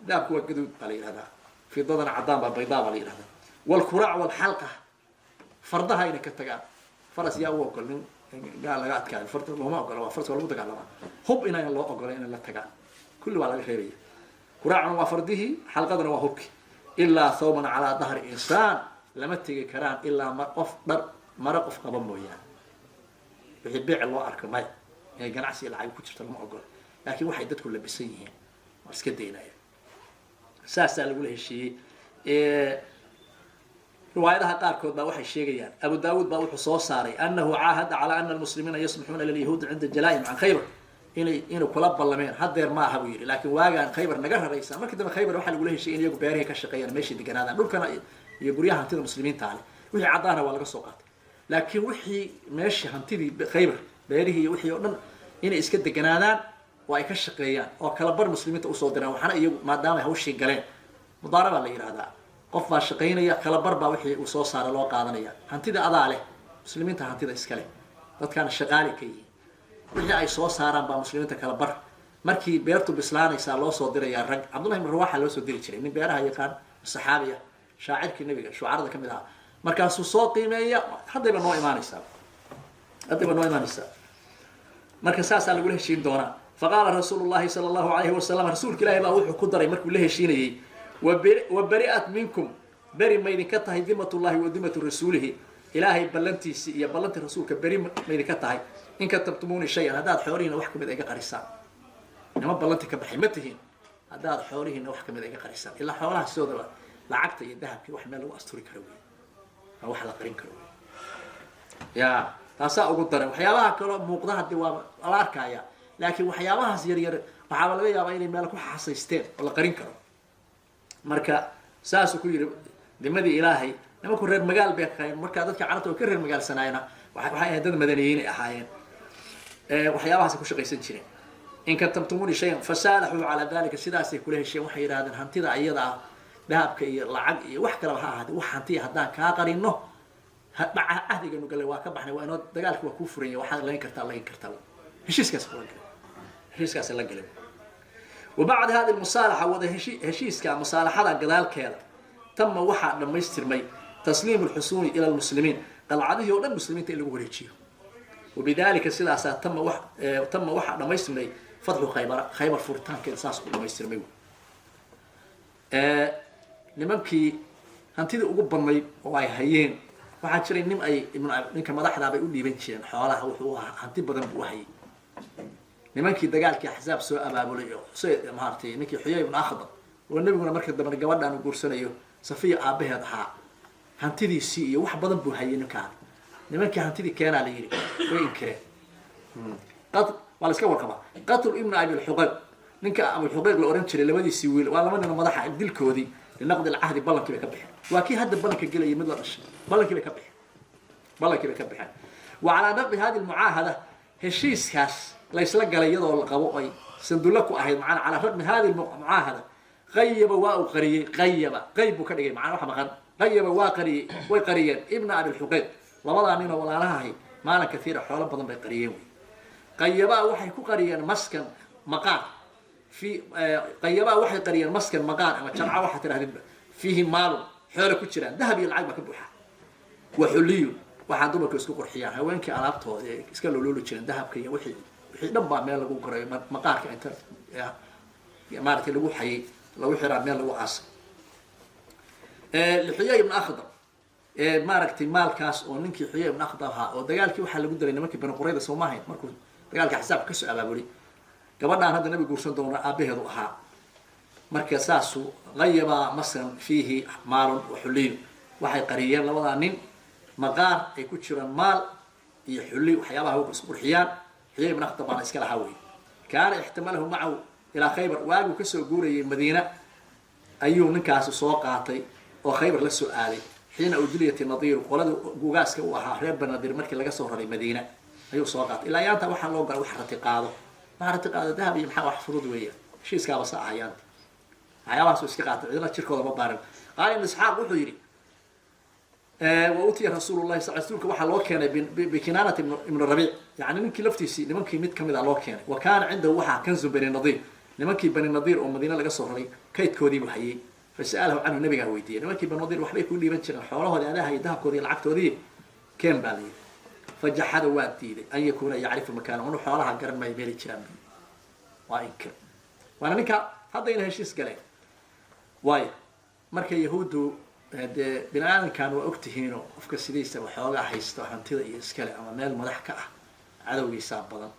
dahabku waa gaduud baa la yihahdaa, fidadana caddaan baa, baydaa baa la yihahdaa. Walkuraac walxalqa, fardaha inay ka tagaan. Faras yaa u ogol nin gaal laga adkaayo? Farda looma ogola, waa faras waa lagu dagaalamaa. Hub inaan loo ogola inay la tagaan, kulli waa laga reebaya. Kuraacuna waa fardihii, xalqaduna waa hubki. Ilaa thawban calaa dahri insaan, lama tegi karaan ilaa ma qof dhar mara qof qaba mooyaane. Wixii beec loo arko maya, inay ganacsi lacag ku jirto lama ogola, laakiin waxay dadku labisan yihiin waa iska daynaya. Saasaa lagula heshiiyey. Riwaayadaha qaarkood baa waxay sheegayaan, Abu Daawuud baa wuxuu soo saaray anahu caahada calaa ana almuslimiina yasmaxuuna lilyahuudi cinda jalaa'ihim can Khaybar, inay kula ballameen. Haddeer ma aha buu yidhi, laakiin waagaan Khaybar naga raraysaa. Markii dambe Khaybar waxaa lagula heshiiyey in iyagu beerahay ka shaqeeyaan, meeshay deganaadaan, dhulkana iyo guryaha hantida muslimiinta leh. Wixii caddaana waa laga soo qaatay, laakiin wixii meeshii hantidii Khaybar, beerihii iyo wixii oo dhan inay iska deganaadaan oo ay ka shaqeeyaan oo kala bar muslimiinta usoo diraan, waxaana iyagu maadaama ay hawshii galeen. Mudaarabaa la yidhahdaa, qof baa shaqaynaya, kala bar baa wixii uu soo saara loo qaadanaya. Hantida adaa leh, muslimiinta hantida iska leh, dadkaana shaqaali ka yihiin. Wixii ay soo saaraan baa muslimiinta kala bar. Markii beertu bislaanaysaa loo soo dirayaa rag. Cabdullahi ibn Rawaxa loo soo diri jiray, nin beeraha yaqaan, saxaabiya, shaacirkii nabiga shucarada ka mid ahaa. Markaasuu soo qiimeeya. Haddayba noo imaanaysaa, haddayba noo imaanaysaa. Marka saasaa lagula heshiin doonaa. Faqaala rasuulu llahi sala allahu alayhi wasalam, rasuulka Ilahi baa wuxuu ku daray markuu la heshiinayey: wa bari'at minkum, beri maydinka tahay, dimatullahi wa dimatu rasuulihi, Ilaahay ballantiisii iyo ballantii rasuulka beri maydinka tahay, in katabtumuuni shayan, haddaad xoolihiina wax kamid iga qarisaan. Nima ballantii ka baxay ma tihiin haddaad xoolihiina wax kamid iga qarisaan. Ilaa xoolaha sidoodaba lacagta iyo dahabkii wax meel lagu asturi karo wey, waa wax la qarin karo wey. Ya taasaa ugu daran. Waxyaabaha kaloo muuqda hadii waa la arkaya, laakiin waxyaabahaas yar yar waxaaba laga yaabaa inay meel ku xasaysteen oo la qarin karo. Marka saasuu ku yidhi dimadii Ilaahay. Nimanku reer magaal bay ahaayeen, markaa dadka carabta way ka reer magaalsanaayena, waxay ahayd dad madaniyiin ay ahaayeen, waxyaabahaasay ku shaqaysan jireen. In katabtumuuni shayan, fasaalaxuu calaa dalika, sidaasay kula hesheen. Waxay yidhahdeen hantida iyada ah, dahabka iyo lacag iyo wax kaleba ha ahaatee, wax hantiya haddaan kaa qarino, cahdiganu gallay waa ka baxnay, waa inoo dagaalki waa kuu furanya, waxaad layn kartaa layn kartaa. Heshiiskaas kula galay, heshiiskaas la galay. Wa bacda hadi lmusaalaxa, wada heshiiska musaalaxada gadaalkeeda, tama waxaa dhammaystirmay tasliimu lxusuuni ila lmuslimiin, qalcadihii oo dhan muslimiinta in lagu wareejiyo. Wabidalika sidaasaa tama waxaa dhammaystirmay fatxu Khaybara, Khaybar furitaankeeda saas ku dhammaystirmay. Nimankii hantidii ugu badnayd oo ay hayeen, waxaa jiray nin ay ninka madaxdaa bay u dhiiban jireen xoolaha, wuxuu ahaa hanti badan buu uhayay. Nimankii dagaalkii Axzaab soo abaabulay oo maaratay ninkii Xuyay ibnu Akhdab, oo nebiguna marka dambena gabadhaan u guursanayo Safiya aabaheed ahaa, hantidiisii iyo wax badan buu hayay ninkaan. Nimankii hantidii keenaa la yidhi, way inkireen. Waa la iska warqabaa. Qatlu ibnu Abilxuqayq, ninka Abilxuqayq la ohan jiray, labadiisii wiil, waa laba nin oo madaxa, dilkoodii linaqdi alcahdi, ballankii bay ka baxeen. Waa kii hadda ballanka gelayay mid la dhashay. Ballankii bay ka baxeen, ballankii bay ka baxeen. Wa calaa naqdi hadi lmucaahada, heshiiskaas laysla galay iyadoo la qabo ay sandulla ku ahayd, macana calaa raqmi hadi mucaahada, qayaba waa uu qariyey, qayaba qayb buu ka dhigay, macana wax maqan. Qayaba waa qariyey, way qariyeen ibna Abilxuqayq, labadaa ninoo walaalaha ahay Maalan kaiira, xoolo badan bay qariyeen wey. Qayabaa waxay ku qariyeen maskan maqaar fi qayabaa waxay qariyeen maskan maqaar ama jarca waxaa tidhahdinba, fiihi maalun, xoolo ku jiraan, dahab iyo lacag baa ka buuxa, wa xuliyun, waxaa dumarku isku qurxiyaan, haweenkii alaabtooda ee iska lolooli jireen, dahabka iyo wixii dhan baa meel lagu goray maqaarka inta maaratay lagu xayay, lagu xiraa, meel lagu aasay. Lixuya ibn Akhdab maaragtay maalkaas oo ninkii Xuya ibn Akhdab ahaa oo dagaalkii waxaa lagu dilay nimankii Bani Qurayda, soo maahayn? Markuu dagaalka xisaabka kasoo abaabulay, gabadhaan hadda nabi guursan doona aabaheedu ahaa. Marka saasu qayabaa masran fiihi maalun wa xuliyun, waxay qariyeen labadaa nin maqaar ay ku jiraan maal iyo xulli, waxyaabaha haweenku isku qurxiyaan. Xuya ibn Akhdab baana iska lahaa wey. Kaana ixtimalahu macahu ilaa Khaybar, waaguu kasoo guurayay Madiina ayuu ninkaasi soo qaatay oo Khaybar la soo aaday, xiina ujliyat nadiiru, qolada gugaaska u ahaa reer Banadiir markii laga soo raray Madiina ayuu soo qaatay. Ilaa yaanta waxaa loo gala wax rati qaado, waxa rati qaado dahab iyo maxaa, wax fudud weeya, heshiiskaaba sa ah yaanta waxyaabahaasuu iska qaatay, cidna jirkooda ma baarin. Qaala Ibn Isxaaq wuxuu yidhi: wa utiya rasuulu llahi sal, rasuulka waxaa loo keenay bikinaanata ibn Rabiic, yani ninkii laftiisii, nimankii mid kamid a loo keenay. Wa kaana cindahu waxaa kanzu Bani Nadiir, nimankii Bani Nadiir oo Madiine laga soo raray kaydkoodiibuu hayay. Fasa'alahu canhu, nabigaa weydiiyey, nimankii Bani Nadiir waxbay ku dhiiban jireen, xoolahoodii adaa hayay, dahabkoodii, lacagtoodii keen baa la yidhi. Fajaxada, waa diiday, an yakuuna yacrifu makaana, unu xoolaha garan maayo meelay jiraan, waa inkir, waana ninka haddayna heshiis galeen. Waayo marka yahuuddu dee bini aadamkan waa ogtihiinoo, qofka sidiisa waxoogaa haysto hantida iyo iskale ama meel madax ka ah, cadowgiisaa badan.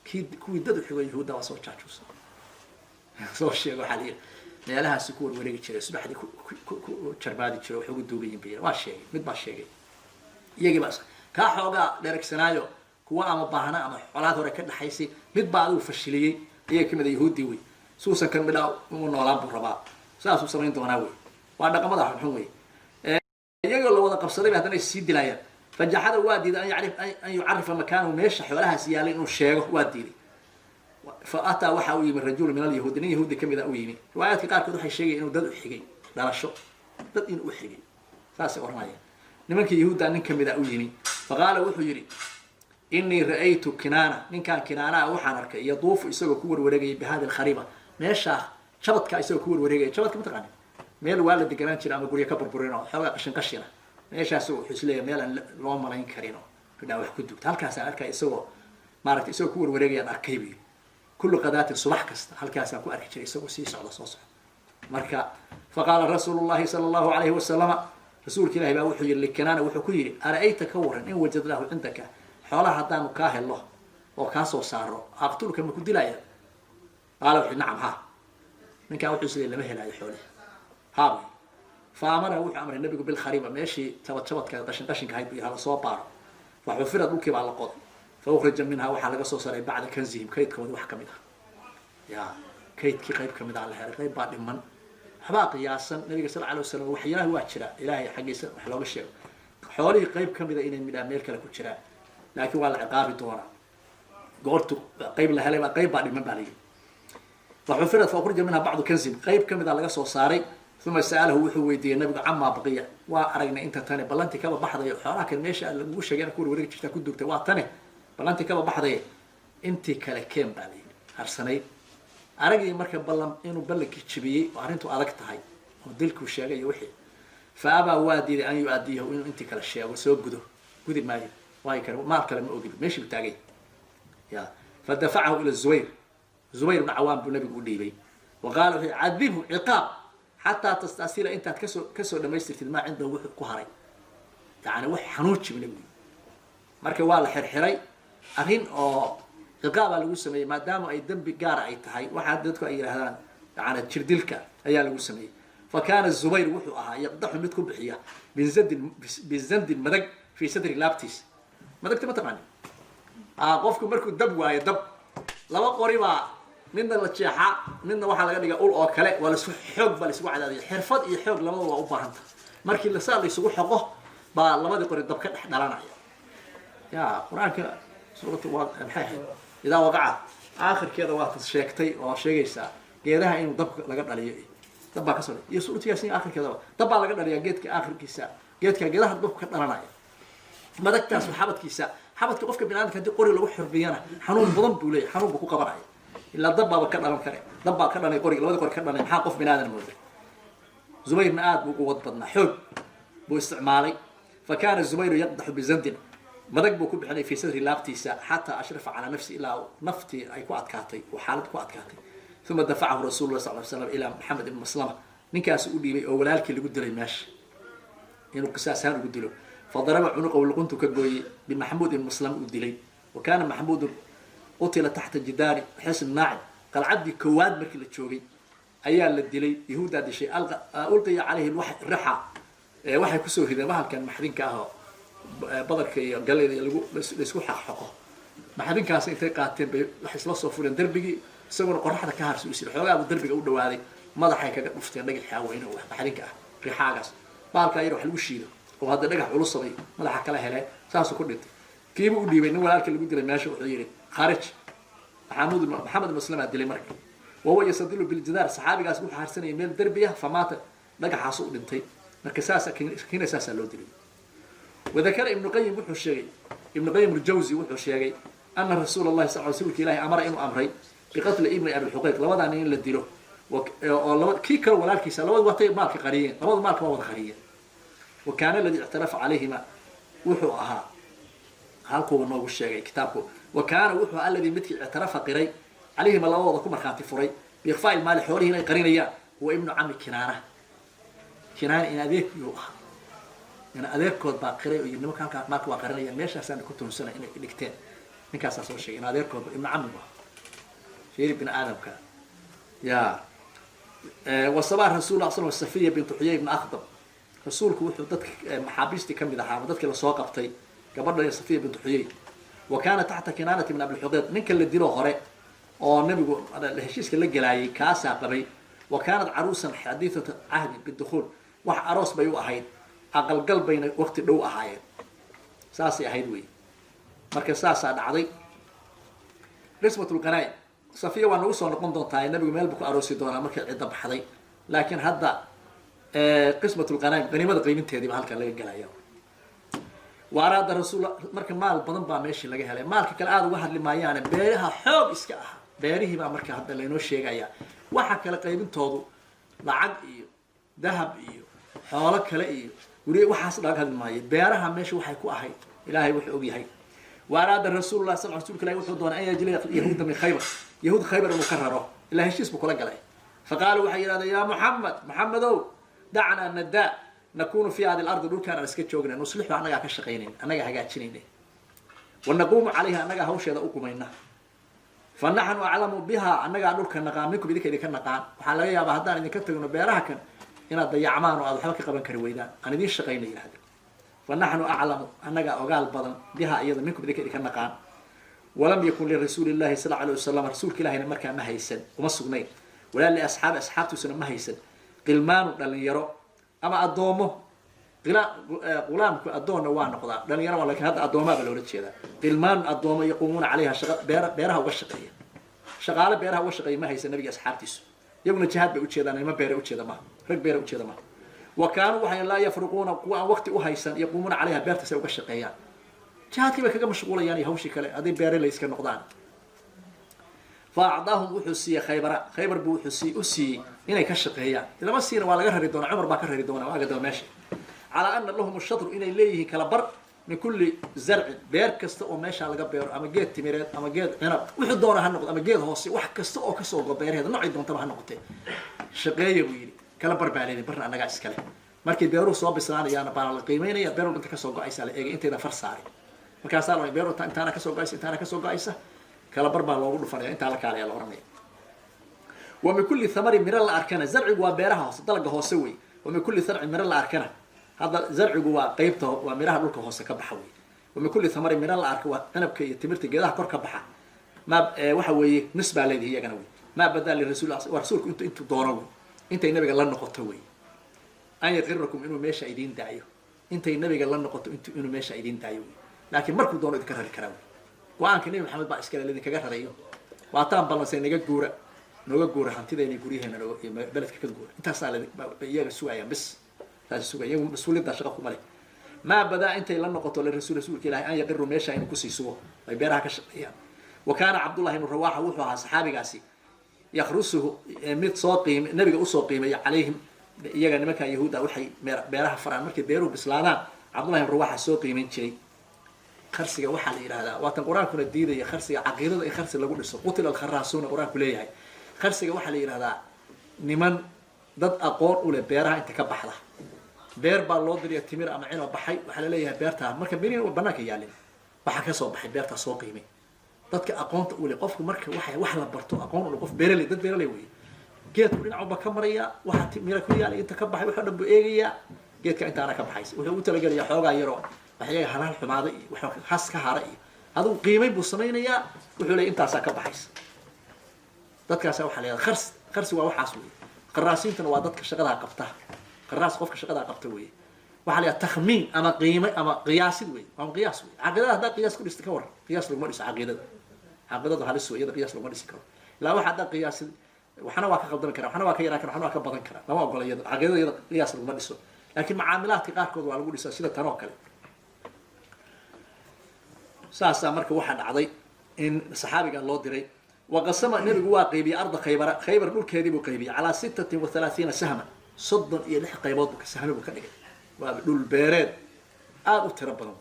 Kii kuwii dad uxigo yahuudda waa soo jaajuusa, soo sheega. Waxaa la yidhi meelahaasi ku warwareegi jiray, subaxdii ku jarmaadi jiray, wax ugu duugayin bay. Waa sheegay, mid baa sheegay, iyagii baa kaa xoogaa dheregsanaayo, kuwa ama baahna ama xolaad hore ka dhexaysay, mid baa adigu fashiliyey iyaga kamid a yahuuddii wey. Suusan kan midhaa umu noolaan buu rabaa, saasuu samayn doonaa wey. Waa dhaqamada xunxun wey. Iyagoo la wada qabsaday bay haddana is sii dilaayaan. Fajaxada, waa diiday, an yucarifa makaanahu, meesha xoolahaas yaalay inuu sheego waa diiday. Fa ataa, waxa u yimi rajulu min alyahuudi, nin yahuudi kamid a u yimi. Riwaayaadka qaarkood waxay sheegaya inuu dad u xigay dhalasho, dad inuu u xigay saasay odhanayaan. Nimankii yahuudda nin kamid a u yimi. Faqaala, wuxuu yidhi: inii ra'aytu Kinaana, ninkaan Kinaanaa waxaan arkay yaduufu, isagoo ku warwareegaya, bi hadi alkhariba, meeshaa jabadka isagoo ku warwareegaya. Jabadka ma taqaani? Meel waa la deganaan jira ama guryo ka burburin oo xoogaa qashin qashina. Meeshaas wuxuu isleeyahay meel aan loo malayn karin oo bidhaa wax ku dugta. Halkaasaan arkay isagoo maaragtay isagoo ku warwareegayaan arkay buyi. Kullu qadaatin, subax kasta halkaasaan ku arki jiray isagoo sii socda, soo socda. Marka faqaala rasuulu llahi sala allahu alayhi wasalama, rasuulka ilahi baa wuxuu yihi likinaana, wuxuu ku yidhi: ara'ayta, ka waran, in wajadnaahu cindaka, xoolaha haddaanu kaa helo oo kaa soo saaro, aqtulka, ma ku dilaya? Qaala, wuxuu: nacam, ha. Ninkaa wuxuu isleeyay lama helaayo xoolihi, ha buy. Fa amara, wuxuu amray nabigu, bilkhariba, meeshii jabad jabadka qashin qashinka ahayd bu hala soo baaro. Fa xufira, dhulkii baa la qoday. Fa ukhrija minhaa, waxaa laga soo saaray bacda kanzihim, kaydkoodii wax kamid ah. Ya kaydkii qayb kamid ah la helay, qayb baa dhiman, waxbaa qiyaasan. Nabiga sal alay wasalam waxyaalaha waa jira ilaahay xaggiisa wax looga sheego, xoolihii qayb kamida inay midhaa meel kale ku jiraan, laakiin waa la ciqaabi doonaa. Goortu qayb la helay baa qayb baa dhiman baa layidhi. Faxufirat, fa ukhrija minha bacdu kanzihim, qayb kamid a laga soo saaray. Uma sa'alahu, wuxuu weydiiyey nabigu camaa baqiya. Waa aragnay inta tane ballantii kaba baxdayo, xoolaha kan meesha lagugu sheegay ku warwareegi jirtaa ku dugtay waa tane, ballantii kaba baxdaye, intii kale keen baa layidhi harsanayd. Aragii marka ballan inuu ballankii jibiyey oo arrintu adag tahay oo dilkuu sheegay iyo wixii. Fa abaa, waa diiday, an yu-adiyahu, inuu intii kale sheego, soo gudo, gudi maayo, waayo kale maal kale ma ogin, meeshii buu taagay ya. Fa dafacahu ila Zubayr, Zubayr ibnu Cawaam buu nabigu u dhiibay. Wa qaala, wuxuu: cadibhu, ciqaab, xataa tastasila, intaad kasoo dhamaystirtid, maa cindahu, wuxuu ku haray, yani wax xanuuji bu nabigu. Marka waa la xirxiray, arrin oo ciqaabaa lagu sameeyey, maadaama ay dembi gaara ay tahay, waxaa dadku ay yidhahdaan yani jirdilka ayaa lagu sameeyey. Fa kaana Zubayr wuxuu ahaa yaqdaxu, mid ku bixiya, binzandin, bizandin, madag, fii sadri, laabtiis. Madagta ma taqaani? Qofku markuu dab waayo, dab laba qori baa midna la jeexaa, midna waxaa laga dhigaa ul oo kale, waa laisku xoog baa laisugu cadaadiya. Xirfad iyo xoog labada waa u baahanta. Markii lasaa la isugu xoqo baa labadii qori dab ka dhex dhalanaya. Ya qur-aanka suuratu waa maxay ahayd? Idaa waqaca aakhirkeeda waa tas sheegtay oo sheegaysaa geedaha inuu dabka laga dhaliyo, dab baa kasoo iyo suuratu Yaasiin aakhirkeedaba dab baa laga dhaliyaa, geedka aakhirkiisa, geedka geedaha dabka ka dhalanaya. Madagtaas xabadkiisa, xabadka qofka biniadamka haddii qori lagu xurbiyana xanuun badan buu leeyahy, xanuun buu ku qabanaya, ilaa dab baaba ka dhalan kare, dab baa ka dhanay qoriga, labada qori ka dhanay. Maxaa qof biniaadan mooda? Zubayrna aad buu ugu wad badnaa, xoog buu isticmaalay. Fa kaana Zubayru yaqdaxu bizandin, madag buu ku bixinay, fii sadri, laabtiisa, xataa ashrafa calaa nafsi, ilaa naftii ay ku adkaatay oo xaalad ku adkaatay. Uma dafacahu rasuulu lah sal ly slam ilaa Maxamed ibn Maslama, ninkaas u dhiibay oo walaalkii lagu dilay meesha, inuu qisaas ahaan ugu dilo. Fadaraba cunuqahu, luquntu ka gooyey, bimaxmuud ibn Maslama uu dilay. Wa kaana Maxmuudun qutila taxta jidaari xisn naacim, qalcaddii koowaad markii la joogay ayaa la dilay, yahuuddaa dishay. Ulqiya calayhi rixa, waxay kusoo rideen bahalkan maxdinka ah oo badarka iyo galeyda lagu laisku xaqxaqo. Maxdinkaas intay qaateen bay waxay isla soo fureen derbigii, isaguna qoraxda ka harsi usiri, xoogaa buu derbiga u dhawaaday, madaxay kaga dhufteen dhagaxaa weyn oo maxdinka ah, rixaagaas, bahalkaa yar wax lagu shiido oo hadda dhagax culusabay madaxa kala helee, saasuu ku dhintay. Kiibu u dhiibay nin walaalkii lagu dilay meesha, wuxuu yidhi kharij. Maxamuud Maxamed Maslamaa dilay marka, wahuwa yastadilu biljidaar, saxaabigaas wuxuu harsanayay meel derbi ah, famaata, dhagaxaasu u dhintay. Marka saasa kiina saasaa loo dilay. Wadakara Ibnu Qayim, wuxuu sheegay Ibnu Qayim Aljawzi, wuxuu sheegay ana rasuula allahi sal, rasuulka Ilahi, amara, inuu amray, biqatli ibni Abilxuqayq, labadaa nin in la dilo, oo laba kii kale walaalkiisa, labadu watay maalka qariyeen, labadu maalka waa wada qariyeen. Wa kaana aladii ictarafa calayhima, wuxuu ahaa halkuuba noogu sheegay kitaabku, wa kaana wuxuu aladii midkii ictarafa qiray, calayhima labadooda ku markhaati furay, biikhfaa'i maali, xoolihii inay qarinayaan, huwa ibnu cami Kinaana. Kinaana in adeerkiyuu ahaa, in adeerkood baa qiray oo yidhi nimanka halkaa maalka waa qarinayaan, meeshaasaan ku tuhunsanay inay dhigteen. Ninkaasaa soo sheegay in adeerkood, ibnu cami bu ahaa. Fiiri bini aadamka ya. Wasabaa rasul sl Safiya bintu Xuyay ibn Akhdab. Rasuulku wuxuu dadka maxaabiistii kamid ahaa ama dadkii lasoo qabtay gabadha Safiya bintu Xuyay. Wa kaana taxta Kinaanati ibn Abilxuqeyq, ninka la dilo hore oo nabigu heshiiska la gelaayay, kaasaa qabay. Wa kaanat caruusan xadiithata cahdi bidukhuul, wax aroos bay u ahayd, aqalgal bayna waqti dhow ahaayeen, saasay ahayd wey. Marka saasaa dhacday qismat lqanaa. Safiya waa nagu soo noqon doontaa, nabigu meel buu ku aroosi doonaa markay cidda baxday, laakiin hadda qismat lqanaa'im, qaniimada qiiminteediiba halkan laga gelaya. Wa araada rasuul, marka maal badan baa meeshii laga helay. Maalka kale aada uga hadli maayaane, beeraha xoog iska aha, beerihii baa marka hadda laynoo sheegaya. Waxa kale qaybintoodu lacag iyo dahab iyo xoolo kale iyo gurye, waxaas laga hadli maayo. Beeraha meesha waxay ku ahayd Ilaahay wuxuu og yahay. Wa araada rasuulullah sal, rasulka Ilahi wuxuu doonay an yajliya yahuuda min Khaybar, yahuud Khaybar inuu ka raro, ilaa heshiis buu kula galay. Fa qaaluu, waxay yidhahdeen: yaa Muxamed, Muxamedow, dacnaa nadaa nakunu fi hadi lardi, dhulkaan aan iska joogna, nuslixu, annagaa ka shaqaynayn, annagaa hagaajinayna, wa naquumu calayha, annagaa hawsheeda u qumayna, fa naxnu aclamu biha, annagaa dhulka naqaan, minkum, idinka idinka naqaan. Waxaa laga yaabaa haddaan idinka tagno beeraha kan inaad dayacmaan oo aad waxba ka qaban kari weydaan, aan idiin shaqayna, yidhahdeen. Fa naxnu aclamu, annagaa ogaal badan, biha iyada, minkum, idinka idinka naqaan. Walam yakun lirasuuli llahi sal alay wasalam, rasuulka ilahina markaa ma haysan, uma sugnayn, walaa liasxaabi, asxaabtiisuna ma haysan, qilmaanu, dhalinyaro ama addoomo. Qulaamku addoonna waa noqdaa, dhalinyaro waa, lakin hadda addoomaaba loola jeedaa. Qilmaanu, addoomo, yaquumuuna calayha, shaqa beer beeraha uga shaqeeya, shaqaale beeraha uga shaqeeya ma haysan nabiga asxaabtiisu. Iyaguna jihaad bay ujeedaan, nima beera ujeeda maha, rag beera ujeeda maha. Wa kaanuu, waxay laa yafruquuna, kuwa aan waqti u haysan, yaquumuuna calayha, beertaasay uga shaqeeyaan, jihaadkii bay kaga mashquulayaan iyo hawshii kale hadday beere layska noqdaan. Fa acdaahum, wuxuu siiyey Khaybara, Khaybar buu wuxuu sii u siiyey inay ka shaqeeyaan. Lama siina, waa laga rari doonaa, Cumar baa ka rari doonaa waaga daba meesha. Calaa ana lahum shatru, inay leeyihiin kala bar, min kulli zarcin, beer kasta oo meeshaa laga beero, ama geed timireed ama geed cinab, wuxuu doona ha noqdo, ama geed hoose, wax kasta oo kasoo go beeraheeda, nocay doontaba ha noqotee, shaqeeya buu yidhi, kala bar baa leedihin, barna annagaa iskale. Markay beeruhu soo bislaanayaana baana la qiimeynaya, beer walba inta kasoo go-aysa la eegay, intayda far saarin. Markaasaa la beer intaana kasoo go-aysa, intaana kasoo go-aysa, kala bar baa loogu dhufanaya, intaa la kaalaya la ohanaya. Wa min kulli thamarin, miro la arkana, zarcigu waa beeraha hoose, dalaga hoose wey. Wa min kulli thamrin, miro la arkana, hadda zarcigu waa qeybta, waa miraha dhulka hoose ka baxa wey. Wa min kulli thamarin, miro la arka, waa cinabka iyo timirta, geedaha kor ka baxa. Ma waxa weeye nis baa leedihi iyagana wey. Maa badaa lirasuul, waa rasuulku intuu doono wey, intay nabiga la noqoto wey. An yaqirakum, inuu meesha idiin daayo, intay nabiga la noqoto inuu meesha idiin daayo wey. Laakiin markuu doono idinka rari karaa wey. Go-aanka Nebi Maxamed baa iskale, lidinkaga rarayo. Waataan ballansay, naga guura, nooga guura hantideena, guryaheena iyo beledka ka guura. Intaasaa iyaga sugayaan, bis taasi sugaya, iyagu mas-uuliyaddaa shaqa kuma leh. Maa badaa intay la noqoto lirasuul, rasuulka Ilahi, an yaqiru meesha inuu kusii sugo ay beeraha ka shaqeeyaan. Wa kaana Cabdullahi ibnu Rawaxa wuxuu ahaa saxaabigaasi yakrusuhu mid soo qiim nabiga usoo qiimeeya calayhim iyaga, nimanka yahuudda, waxay beeraha faraan. Markay beeruhu bislaadaan, Cabdullahi ibnu Rawaxa soo qiimeyn jiray. Kharsiga waxaa la yidhahdaa, waatan Qur-aankuna diidaya kharsiga, caqiidada in kharsi lagu dhiso. Qutila alkharaasuuna Qur-aanku leeyahay. Kharsiga waxaa la yidhahdaa niman dad aqoon u leh beeraha inta ka baxda. Beer baa loo diriya, timir ama cino baxay. Waxaa laleeyahay beertaa marka berihin banaanka yaalin, waxaa kasoo baxay beertaa soo qiimay. Dadka aqoonta u leh, qofku marka waxa wax la barto aqoon ule, qof beeraley, dad beeraley wey. Geedku dhinacuba ka maraya, waxa mira ku yaala, inta ka baxay, wax dhan buu eegayaa. Geedka intaana ka baxaysa wuxuu ugu talagelayaa xoogaa yaroo waxyaga halaal xumaaday iyo wax has ka hara iyo adigu qiimayn buu samaynayaa. Wuxuu leeyahy intaasaa ka baxaysa. Dadkaasa waxaa la yihahda khars. Kharsi waa waxaas wey. Kharaasiintuna waa dadka shaqadaa qabta. Kharaas qofka shaqadaa qabta wey. Waxaa la yidhaha takhmiin ama qiime ama qiyaasid wey, waa qiyaas wey. Caqiidada haddaa qiyaas ku dhista, ka waran? Qiyaas laguma dhiso caqiidada. Caqiidadu halis wey, iyada qiyaas laguma dhisi karo. Ilaa waxa haddaa qiyaasid, waxna waa ka khaldami kara, waxna waa ka yaraan kara, waxna waa ka badan kara. Lama ogola iyada, caqiidada iyada qiyaas laguma dhiso, laakiin macaamilaadka qaarkood waa lagu dhisaa, sida tan oo kale. Saasaa marka waxaa dhacday in saxaabigan loo diray. Waqasama, nebigu waa qaybiyey, arda Khaybara, Khaybar dhulkeedii buu qaybiyey, calaa 36 sahman, 36 qaybood buu sahmi buu ka dhigay. Waa dhul beereed aada u tiro badan.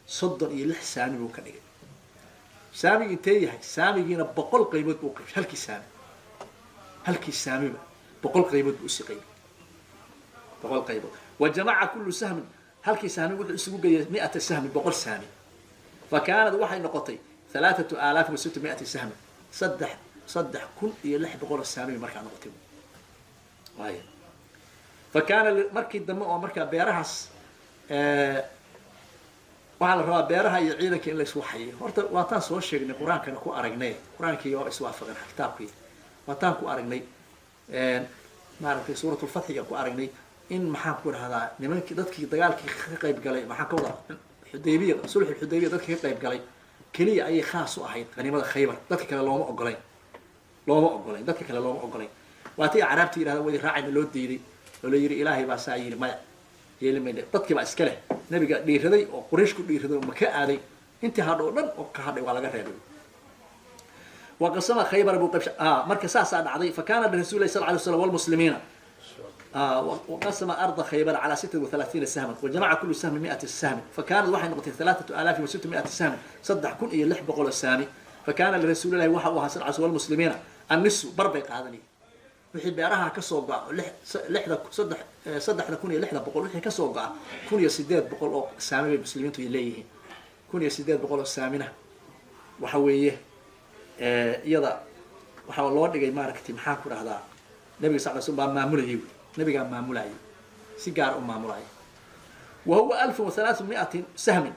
36 saami buu ka dhigay. Saamigi intee yahay? Saamigiina 100 qaybood buu qaybiyey. Halkii saami, halkii saamiba 100 qaybood buu usii qaybiyey, 100 qaybood. Wa jamaca kullu sahmin, halkii saami wuxuu isugu geeyay, mi'ata sahmi, 100 saami. Fa kaanad waxay noqotay 3600 sahmin, 3600 oo saami bay markaa noqotay. Waaya, fa kaana markii dambe oo markaa beerahaas waxaa la rabaa beeraha iyo ciidanka in la iswaxayo. Horta waataan soo sheegnay, Qur-aankana ku aragnay, Qur-aankii waa iswaafaqeen kitaabkii. Waataan ku aragnay, maaragtay, Suuratulfatxiga ku aragnay in, maxaan ku rahdaa, nimankii dadkii dagaalkii ka qayb galay, maxaan ka wadaa, Xudaybiya, sulxulxudaybiya dadkii ka qayb galay keliya ayay khaas u ahayd qaniimada Khaybar. Dadka kale looma ogolayn, looma ogolayn, dadka kale looma ogolayn. Waatii acraabta yidhahda wadi raacayna loo diiday oo la yidhi Ilaahay baa saa yidhi, maya, yeeli mayne. Dadkii baa iska leh. Nabiga dhiiraday oo Quraysh ku dhiiraday oo Maka aaday, intii hadho oo dhan oo ka hadhay waa laga reebay. Waqasama Khaybar buu qaybsha. Marka saasaa dhacday. Fa kaana lirasuuli lahi sal lay slam walmuslimiina. وقسم أرض خيبر على 36 سهما، وجمع كل سهم 100 سهم، فكانت waxay noqotay 3600 سهم، 3600 saami. فكان لرسول الله waxa uu ahaa sal ly والمسلمين النصف, bar bay qaadanayeen wixii beeraha ka soo go'a. Lixda saddex, 3600 wixii ka soo go'a, 1800 oo saami bay muslimiintu leeyihiin. 1800 oo saamina waxa weeye iyada waxaa loo dhigay, maaragtay, maxaan ku dhahdaa, nabiga sal l sl baa maamulayay, nabigaa maamulayay, si gaar u maamulayay. Wa huwa 1300 sahmin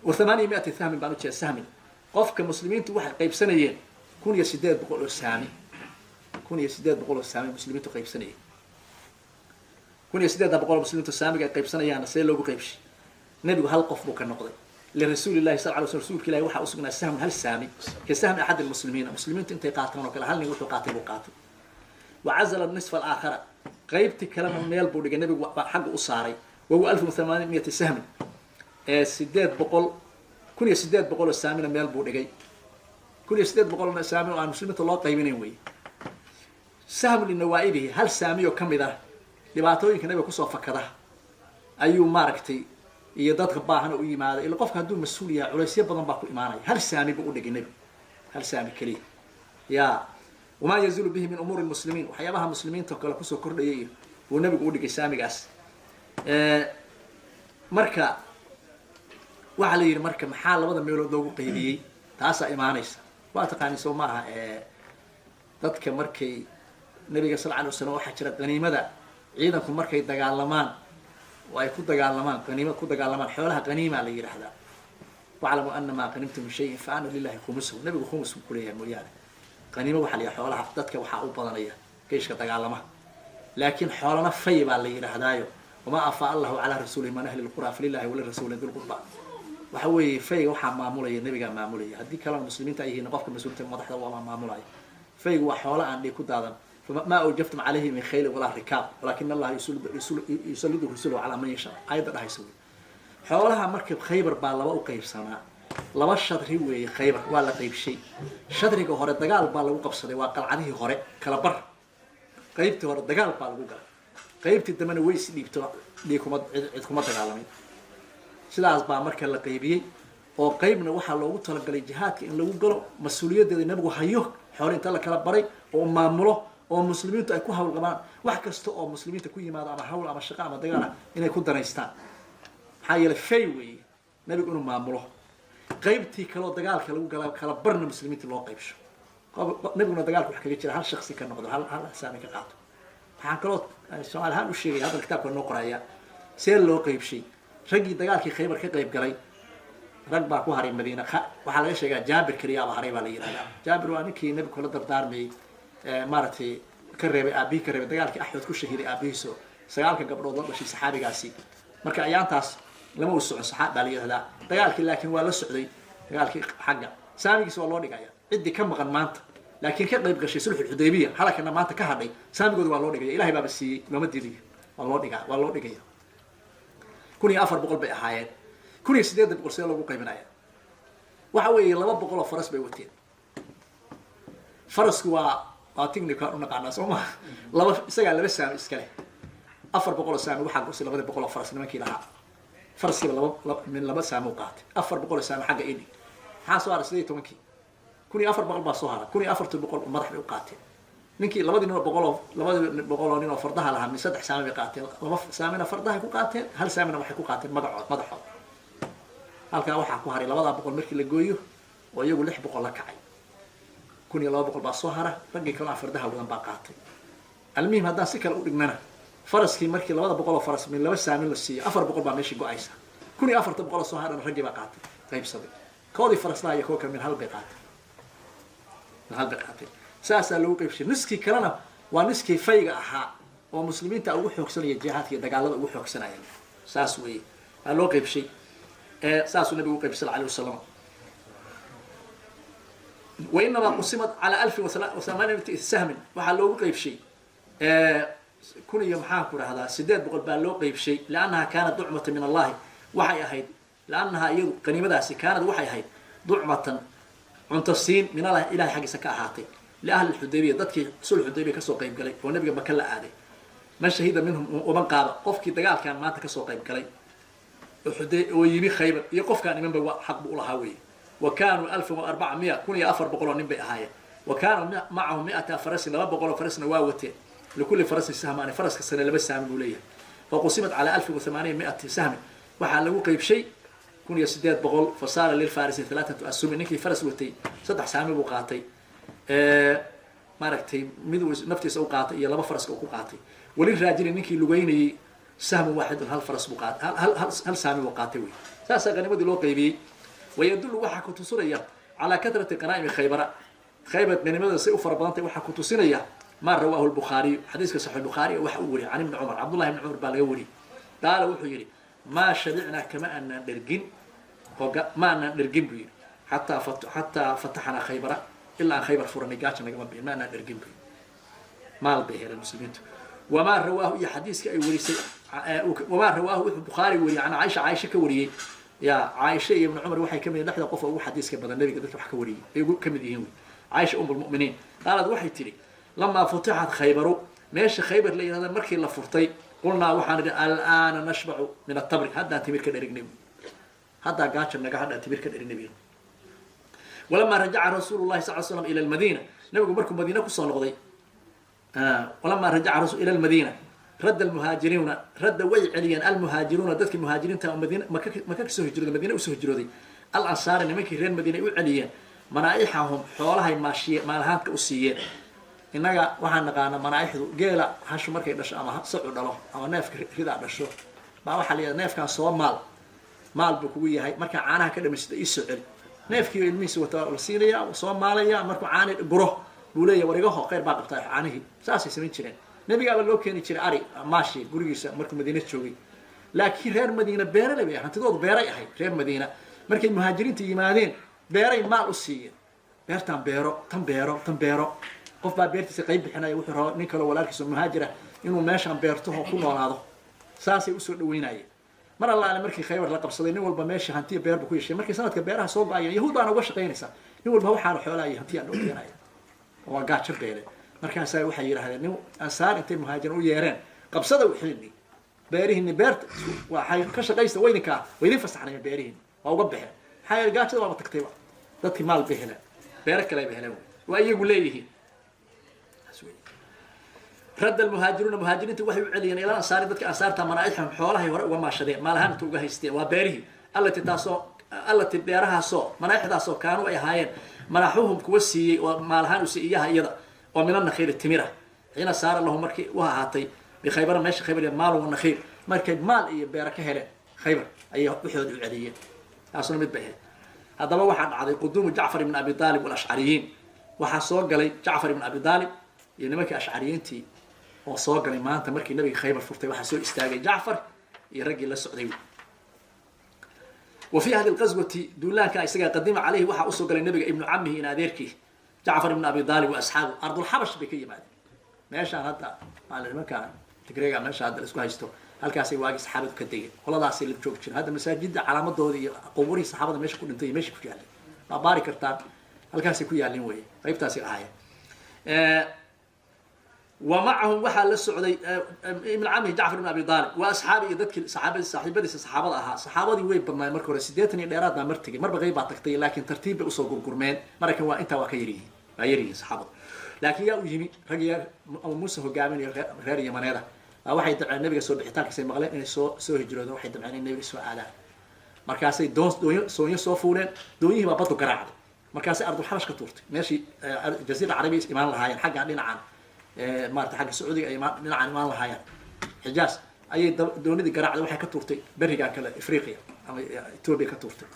wa 800 sahmin baan ujeeda sahmin. Qofka muslimiintu waxay qaybsanayeen 1800 oo saami, 1800 oo saami muslimiintu qaybsanayeen. 1800 muslimiintu saamiga ay qaybsanayaanna see loogu qaybshay? Nebigu hal qof buu ka noqday. Lirasuuli llahi sal lay sl, rsulka Ilahi waxaa usugnaa sahmun, hal saami, ka sahmi axad almuslimiina, muslimiintu intay qaataan oo kale, hal nin wuxuu qaatay buu qaatay. Wacazala nisfa alaakhara, qaybtii kalena meel buu dhigay, nebigu baa xagga u saaray. Wahuwa 1800 sahmin, 800, 1800 oo saamina meel buu dhigay. 1800 saami oo aan muslimiinta loo qaybinayn wey. Sahmu linawaa'ibihi, hal saami oo kamid ah dhibaatooyinka nabiga kusoo fakada ayuu, maaragtay, iyo dadka baahana u yimaada. Ila qofka hadduu mas-uul yahay, culaysyo badan baa ku imaanaya. Hal saami buu udhigay nebigu, hal saami keliya ya. Wamaa yanzilu bihi min umuuri lmuslimiin, waxyaabaha muslimiinta kale kusoo kordhayay iyo buu nabigu udhigay saamigaas. Marka waxaa la yidhi, marka maxaa labada meelood loogu qaybiyey? Taasaa imaanaysa. Waa taqaani soo maaha? Dadka markay nabiga sal alay waslam, waxaa jira qaniimada ciidanku markay dagaalamaan oo ay ku dagaalamaan qaniima, ku dagaalamaan xoolaha qaniima la yidhaahdaa. Waclamu ana maa qanimtum min shayin fa ana lilahi khumusuhu. Nabigu khumus buu kuleeyahay mooyaane. Qaniimo waxaa la yidhaha xoolaha dadka waxaa u badanaya geyshka dagaalama, laakiin xoolana fay baa la yidhaahdaayo. Wamaa afaa allahu calaa rasuulihi min ahli lqura falilahi walirasuuli dilqurba. Waxa weeye fayga waxaa maamulaya nabigaa maamulaya. Haddii kalena muslimiinta ay yihiin, qofka mas-uulta madaxda waa maamulaya. Faygu waa xoolo aan dhiig ku daadan. Maa awjaftum calayhi min khayli walaa rikaab walaakina Allaha yusalidu rusulahu calaa man yashaa, aayadda dhahaysa wey. Xoolaha marka Khaybar baa laba u qaybsanaa, laba shadri weeye. Khaybar waa la qaybshay. Shadriga hore dagaal baa lagu qabsaday, waa qalcadihii hore kala bar. Qaybtii hore dagaal baa lagu galay, qaybtii dambena way is dhiibto, dhiig kuma cid kuma dagaalamin. Sidaas baa marka la qaybiyey, oo qaybna waxaa loogu talagalay jihaadka in lagu galo, mas-uuliyaddeeda nabigu hayo, xoole inta la kala baray oo maamulo, oo muslimiintu ay ku hawl qabaan, wax kasta oo muslimiinta ku yimaado ama hawl ama shaqo ama dagaal ah inay ku danaystaan. Maxaa yeelay fay weeye nabigu inuu maamulo. Qaybtii kaleo dagaalka lagu gala kala barna muslimiinta loo qaybsho, nabiguna dagaalka wax kaga jira hal shaksi ka noqdo, hal saami ka qaato. Waxaan kaloo Soomaali ahaan u sheegaya, hadda kitaabka noo qoraya see loo qaybshay raggii dagaalkii Khaybar ka qayb galay. Rag baa ku haray Madiina. Waxaa laga sheegaa Jaabir keliyaaba haray baa la yidhahdaa. Jaabir waa ninkii nabigu kula dardaarmayey, maaragtay, ka reebay aabihii, ka reebay dagaalkii Axmed ku shahiiday aabihiiso, 9ka gabdhood la dhashay saxaabigaasi. Marka ayaantaas lama u socon saxaab baa la yidhahdaa dagaalkii, laakiin waa la socday dagaalkii. Xagga saamigiisa waa loo dhigaya ciddii ka maqan maanta laakiin ka qayb gashay sulxulxudaybiya, halakana maanta ka hadhay, saamigooda waa loo dhigaya. Ilahay baaba siiyey, looma diidayo, waa loo dhigaa, waa loo dhigaya. 1400 bay ahaayeen. 1800 see loogu qaybinaya? Waxa weeye 200 oo faras bay wateen. Farasku waa technical u naqaanaa, soo maha? Laba isagaa laba saami iska leh. 400 oo saami waxaa gosay 200 oo faras nimankii lahaa. Faraskiiba laba min laba saami u qaatay. 400 oo saami xagga idhi. Maxaa soo haray? 18-kii 1400 baa soo hara. 1400 madax bay u qaateen. Ninkii labadii nin oo boqol oo labadii boqol oo nin oo fardaha lahaa min saddex saami bay qaateen. Laba saamina fardahay ku qaateen, hal saamina waxay ku qaateen magacood, madaxood. Halkaa waxaa ku haray labadaa boqol markii la gooyo oo iyagu 600 la kacay, 1200 baa soo hara. Raggii kalena fardaha wadan baa qaatay. Almuhim, haddaan si kale u dhignana, faraskii markii 200 oo faras min laba saamin la siiyo, 400 baa meeshii go-aysa. 1400 oo soo hadhana raggii baa qaatay, qaybsaday. Koodii faraslaha iyo kuwa kale min hal bay qaatay, min hal bay qaateen. Saasaa lagu qaybshay. Niskii kalena waa niskii fayga ahaa oo muslimiinta ugu xoogsanaya jihaadka iyo dagaalada ugu xoogsanaya. Saas weeye, waa loo qaybshay. Saasuu nabigu u qaybsay sal alay wasalam. Wainamaa qusimat calaa 1800 sahmin. Waxaa loogu qaybshay kun iyo, maxaan ku rahdaa, 800 baa loo qaybshay. Liannaha kaanat ducmatan min Allahi waxay ahayd, liannaha iyadu qaniimadaasi kaanad waxay ahayd ducmatan, cunto siin, min Allah, ilahay xaggiisa ka ahaatay, liahli Xudaybiya, dadkii sulx Xudaybiya kasoo qayb galay oo nabiga Maka la aaday. Man shahida minhum waman qaaba, qofkii dagaalkan maanta kasoo qayb galay oo yimi Khaybar iyo qofkaan imanba xaq bu ulahaa weeye. Wa kaanuu 1400, 1400 oo nin bay ahaayeen. Wa kaanuu macahum mi'ata farasin, 200 oo farasna waa wateen. Likulli farasin sahmaani, faraska sane laba saami buu leeyahay. Faqusimat calaa 1800 sahmin, waxaa lagu qaybshay 1800. Fasaara lilfarisi halaathatu asumi, ninkii faras watay saddex saami buu qaatay, maaragtay, mid uu naftiisa u qaatay iyo laba faraska uu ku qaatay. Waliraajili, ninkii lugeynayey, sahmun waaxidun, hal faras buu qaatay, hal saami buu qaatay wey. Saasaa qanimadii loo qaybiyey. Wayadullu, waxaa ku tusinaya, calaa katrati qanaa'imi Khaybara, Khaybar qanimadada say u fara badantay waxaa ku tusinaya maa rawaahu lbukhaariyu, xadiiska saxiix Bukhaari waxa uu wariyay, can Ibni Cumar, Cabdullahi ibni Cumar baa laga wariyey. Qaala, wuxuu yidhi: maa shabicnaa, kama aanaan dhergin oo ma aanaan dhergin buu yidhi, xataa fataxnaa Khaybara, ilaa aan Khaybar furanay gaaja nagama bixin, ma aanaan dhergin buu yidhi. Maal bay heleen muslimiintu. Wamaa rawaahu, iyo xadiiska ay warisay, wamaa rawaahu, wuxuu Bukhaari wariyey, can Caaisha, Caaisha ka wariyey. Ya Caaisha iyo Ibnu Cumar waxay kamid yihiin lixda qof oo ugu xadiiska badan nabiga dadka wax ka wariyey ay ugu kamid yihiin wey. Caaisha um lmuminiin qaalad, waxay tidhi: lamaa futixat Khaybaru, meesha Khaybar la yihahda markii la furtay, qulnaa, waxaan idhi: alaana nashbacu min atamri, haddaan timir ka dherignay, haddaa gaaja naga hadhaan timir ka dherignay. Walamaa rajaca rasuulu llahi sal slam ila lmadiina, nabigu markuu Madiina kusoo noqday, walamaa rajaca rasul ila lmadiina, radda almuhaajiriuna, radda way celiyeen, almuhaajiruuna, dadkii muhaajiriinta oo Madiina Maka kasoo hijrooday, Madiina usoo hijrooday, alansaari, nimankii reer Madiina ay u celiyeen, manaaixahum, xoolahay maashiye maalahaanka u siiyeen. Innaga waxaan naqaanaa manaaixdu geela hashu markay dhasho ama sacu dhalo ama neefka ridaa dhasho baa waxaa la yidhaha: neefkan soo maal, maal buu kugu yahay, markaa caanaha ka dhamaysata iisoo celi. Neefkii ilmihiisa wata la siinaya, soo maalaya, markuu caani guro buu leeyahay: war igaho, khayr baa qabtaa caanihii. Saasay samayn jireen. Nebigaaba loo keeni jiray ari maashi gurigiisa markuu Madiine joogay. Laakiin reer Madiina beerale bay, hantidoodu beeray ahayd. Reer Madiina markay muhaajiriinta yimaadeen beeray maal u siiyeen: beertan beero, tan beero, tan beero. Qof baa beertiisa qayb bixinaya, wuxuu rabaa nin kaloo walaalkiisa muhaajira inuu meeshaan beertaho ku noolaado. Saasay usoo dhaweynayeen. Mar allaale markii Khaybar la qabsaday, nin walba meesha hantiya beer buu ku yeeshay. Markii sanadka beeraha soo go-ayeen, yahuud baana uga shaqaynaysaa, nin walba waxaana xoolaha iyo hantiyaa loo keenaya, waa gaajo beele. Markaasaa waxay yidhahdeen nin ansaar intay muhaajiriin u yeereen, qabsada wixiini, beerihiini, beerta waxay ka shaqaysta waydinkaa, waydin fasaxnay beerihiini, waa uga baxeen. Maxaa yeele gaajada waaba tagtayba, dadkii maal bay heleen, beero kale bay heleen, waa iyagu leeyihiin. Radda almuhaajiruuna, muhaajiriinta waxay u celiyeen ilaa ansaari, dadka ansaarta, manaaixahum, xoolahay hore uga maashadeen, maalahaan inta uga haysteen, waa beerihii, allati taasoo, allati beerahaasoo, manaaixdaasoo kaanuu ay ahaayeen manaxuhum kuwa siiyey oo maalahaan u siiyey iyaha iyada, oo min anakhiili timira, xiina saara lahum markii u ahaatay bikhaybara, meesha Khaybar, iyo maal wa nakhiil, markay maal iyo beero ka heleen Khaybar ayay waxooda u celiyeen. Taasuna mid bay ahayd. Haddaba waxaa dhacday quduumu Jacfar ibn Abi Aalib walashcariyiin. Waxaa soo galay Jacfar ibn Abi Aalib iyo nimankii ashcariyiintii oo soo galay maanta markii nabiga Khaybar furtay. Waxaa soo istaagay Jacfar iyo raggii la socday. Wa fii hadi lqaswati, duulaanka isagaa, qadima caleyhi, waxaa usoo galay nabiga ibnu camihi, in adeerkii, Jacfar ibn Abi Aalib wa asxaabu. Ardulxabash bay ka yimaadeen, meeshaan hadda maali nimankaan Tigreega, meesha hadda la isku haysto, halkaasay waagii saxaabadu ka degeen, qoladaasay la joogi jireen. Hadda masaajidda calaamadoodii iyo qubuurihii saxaabada meesha ku dhintay iyo meesha ku yaalleen waa baari kartaan, halkaasay ku yaalleen weye, qaybtaasay ahaayeen. Wa macahum waxaa la socday ibn camihi Jacfar ibn Abi Aalib wa asxaabi iyo dadkii saxaabadi saaxiibadiisa saxaabada ahaa. Saxaabadii way badnaayeen marka hore, 80 iyo dheeraad baa mar tegey, marba qayb baa tagtay, laakiin tartiib bay usoo gurgurmeen. Markan waa intaa, waa ka yaryihiin, waa yaryihiin saxaabadu. Laakiin yaa u yimi? Rag yaa Abu Muusa hogaaminayo, reer Yamaneeda baa waxay damceen nabiga soo bixitaankiisay maqleen inay soo hijroodeen. Waxay damceen in nabiga soo aadaan. Markaasay doon doonyo soonyo soo fuuleen, doonyihii baa baddu garaacday, markaasay ardulxabash ka tuurtay, meeshii jaziira carabiya imaan lahaayeen, xaggan dhinacan maarata xagga Sacuudiga ay dhinacan imaan lahaayeen, Xijaas ayay doonidii garaacday, waxay ka tuurtay berigan kale, Afriqiya ama Etoobiya ka tuurtay.